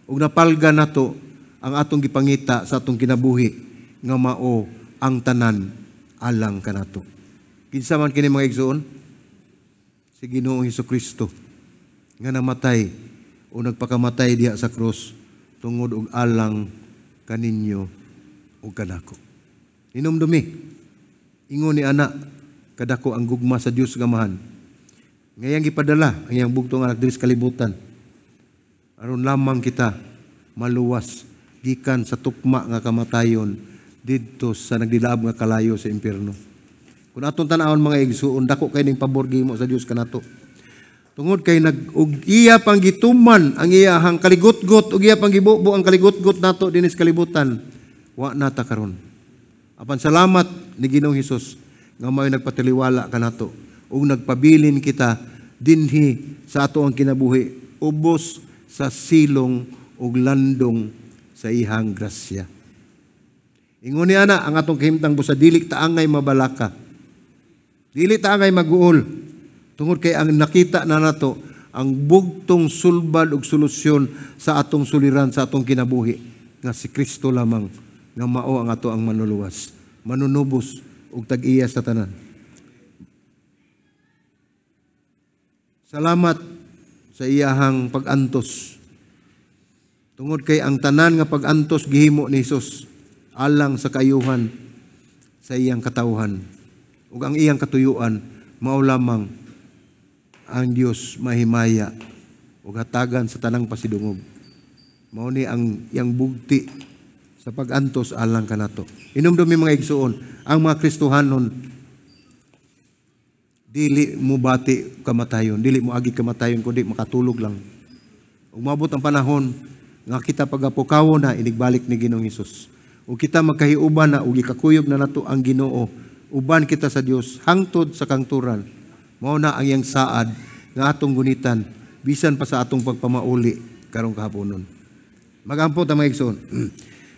ug napalgan nato ang atong gipangita sa atong kinabuhi nga mao ang tanan alang kanato. Kinsa man kini, mga igsoon? Si Ginoong Hesukristo nga namatay o nagpakamatay diha sa krus tungod og alang kaninyo ug kanako. Hinumdumi, ingon ni ana, kadako ang gugma sa Dios nga Amahan nga iyang gipadala ang iyang bugtong anak diri sa kalibutan aron lamang kita maluwas gikan sa tukma nga kamatayon didto sa nagdilaab nga kalayo sa impierno. Kung atong tan-awon, mga igsuon, dako kay ning pabor gihimo sa Dios kanato. Tungod kay nag og iya pang gituman ang iyahang kaligutgot ug iya pang gibubo ang kaligutgot nato dinhi sa kalibutan, wa na ta karon. Apan salamat ni Ginoong Hesus nga mao'y nagpatiliwala kanato ug nagpabilin kita dinhi sa ato ang kinabuhi ubos sa silong ug landong sa iyang grasya. Ingon ni ana ang atong kahimtang, busa dili ta angay mabalaka. Dili ta angay maguol. Tungod kay ang nakita na nato ang bugtong sulbad ug solusyon sa atong suliran sa atong kinabuhi nga si Kristo lamang nga mao ang ato ang manluluwas, manunubos ug tag-iya sa tanan. Salamat sa iyahang pag-antos. Tungod kay ang tanan nga pag-antos gihimo ni Hesus alang sa kaayuhan sa iyang katawhan ug ang iyang katuyuan mao lamang ang Dios mahimaya ug hatagan sa tanang pasidungog. Mao ni ang iyang bugti sa pag-antos alang kanato. Hinumdumi, mga igsuon, ang mga Kristohanon dili mo bati kamatayon, dili mo agi kamatayon kundi makatulog lang. Umabot ang panahon nga kita pagapukaw na inigbalik ni Ginoong Hesus. Ug kita magkahiuban na ug ikakuyog na nato ang Ginoo, uban kita sa Dios hangtod sa kangturan. Mao na ang iyang saad nga atong gunitan bisan pa sa atong pagpamauli karong kahaponon. Magampo ta, mga igsoon.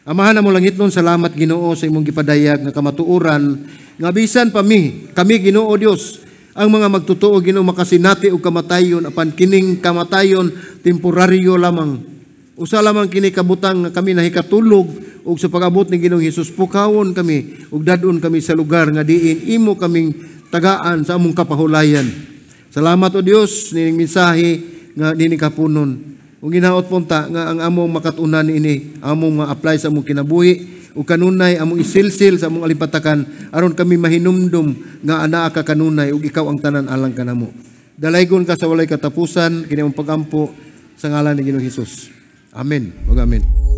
Amahan namo langitnon, salamat, Ginoo, sa imong gipadayag nga kamatuoran nga bisan pa mi, kami, Ginoo Dios, ang mga magtotoo, Ginoo, makasinati og kamatayon, apan kining kamatayon temporaryo lamang. Usa lamang kini kabutang nga kami nahikatulog ug sa pag-abot ni Ginoong Hesus pukawon kami ug dad-on kami sa lugar nga diin imo kaming tagaan sa among kapahulayan. Salamat, o Dios, nining mensahe nga nining kapunon. Ug ginaot punta nga ang among makatunan niini, among ma-apply sa among kinabuhi ug kanunay among isilsil sa among alimpatakan aron kami mahinumdum nga anaa ka kanunay ug ikaw ang tanan alang kanamo. Dalaygon ka sa walay katapusan, kini among pagampo sa ngalan ni Ginoong Hesus. Amen. Ug amen.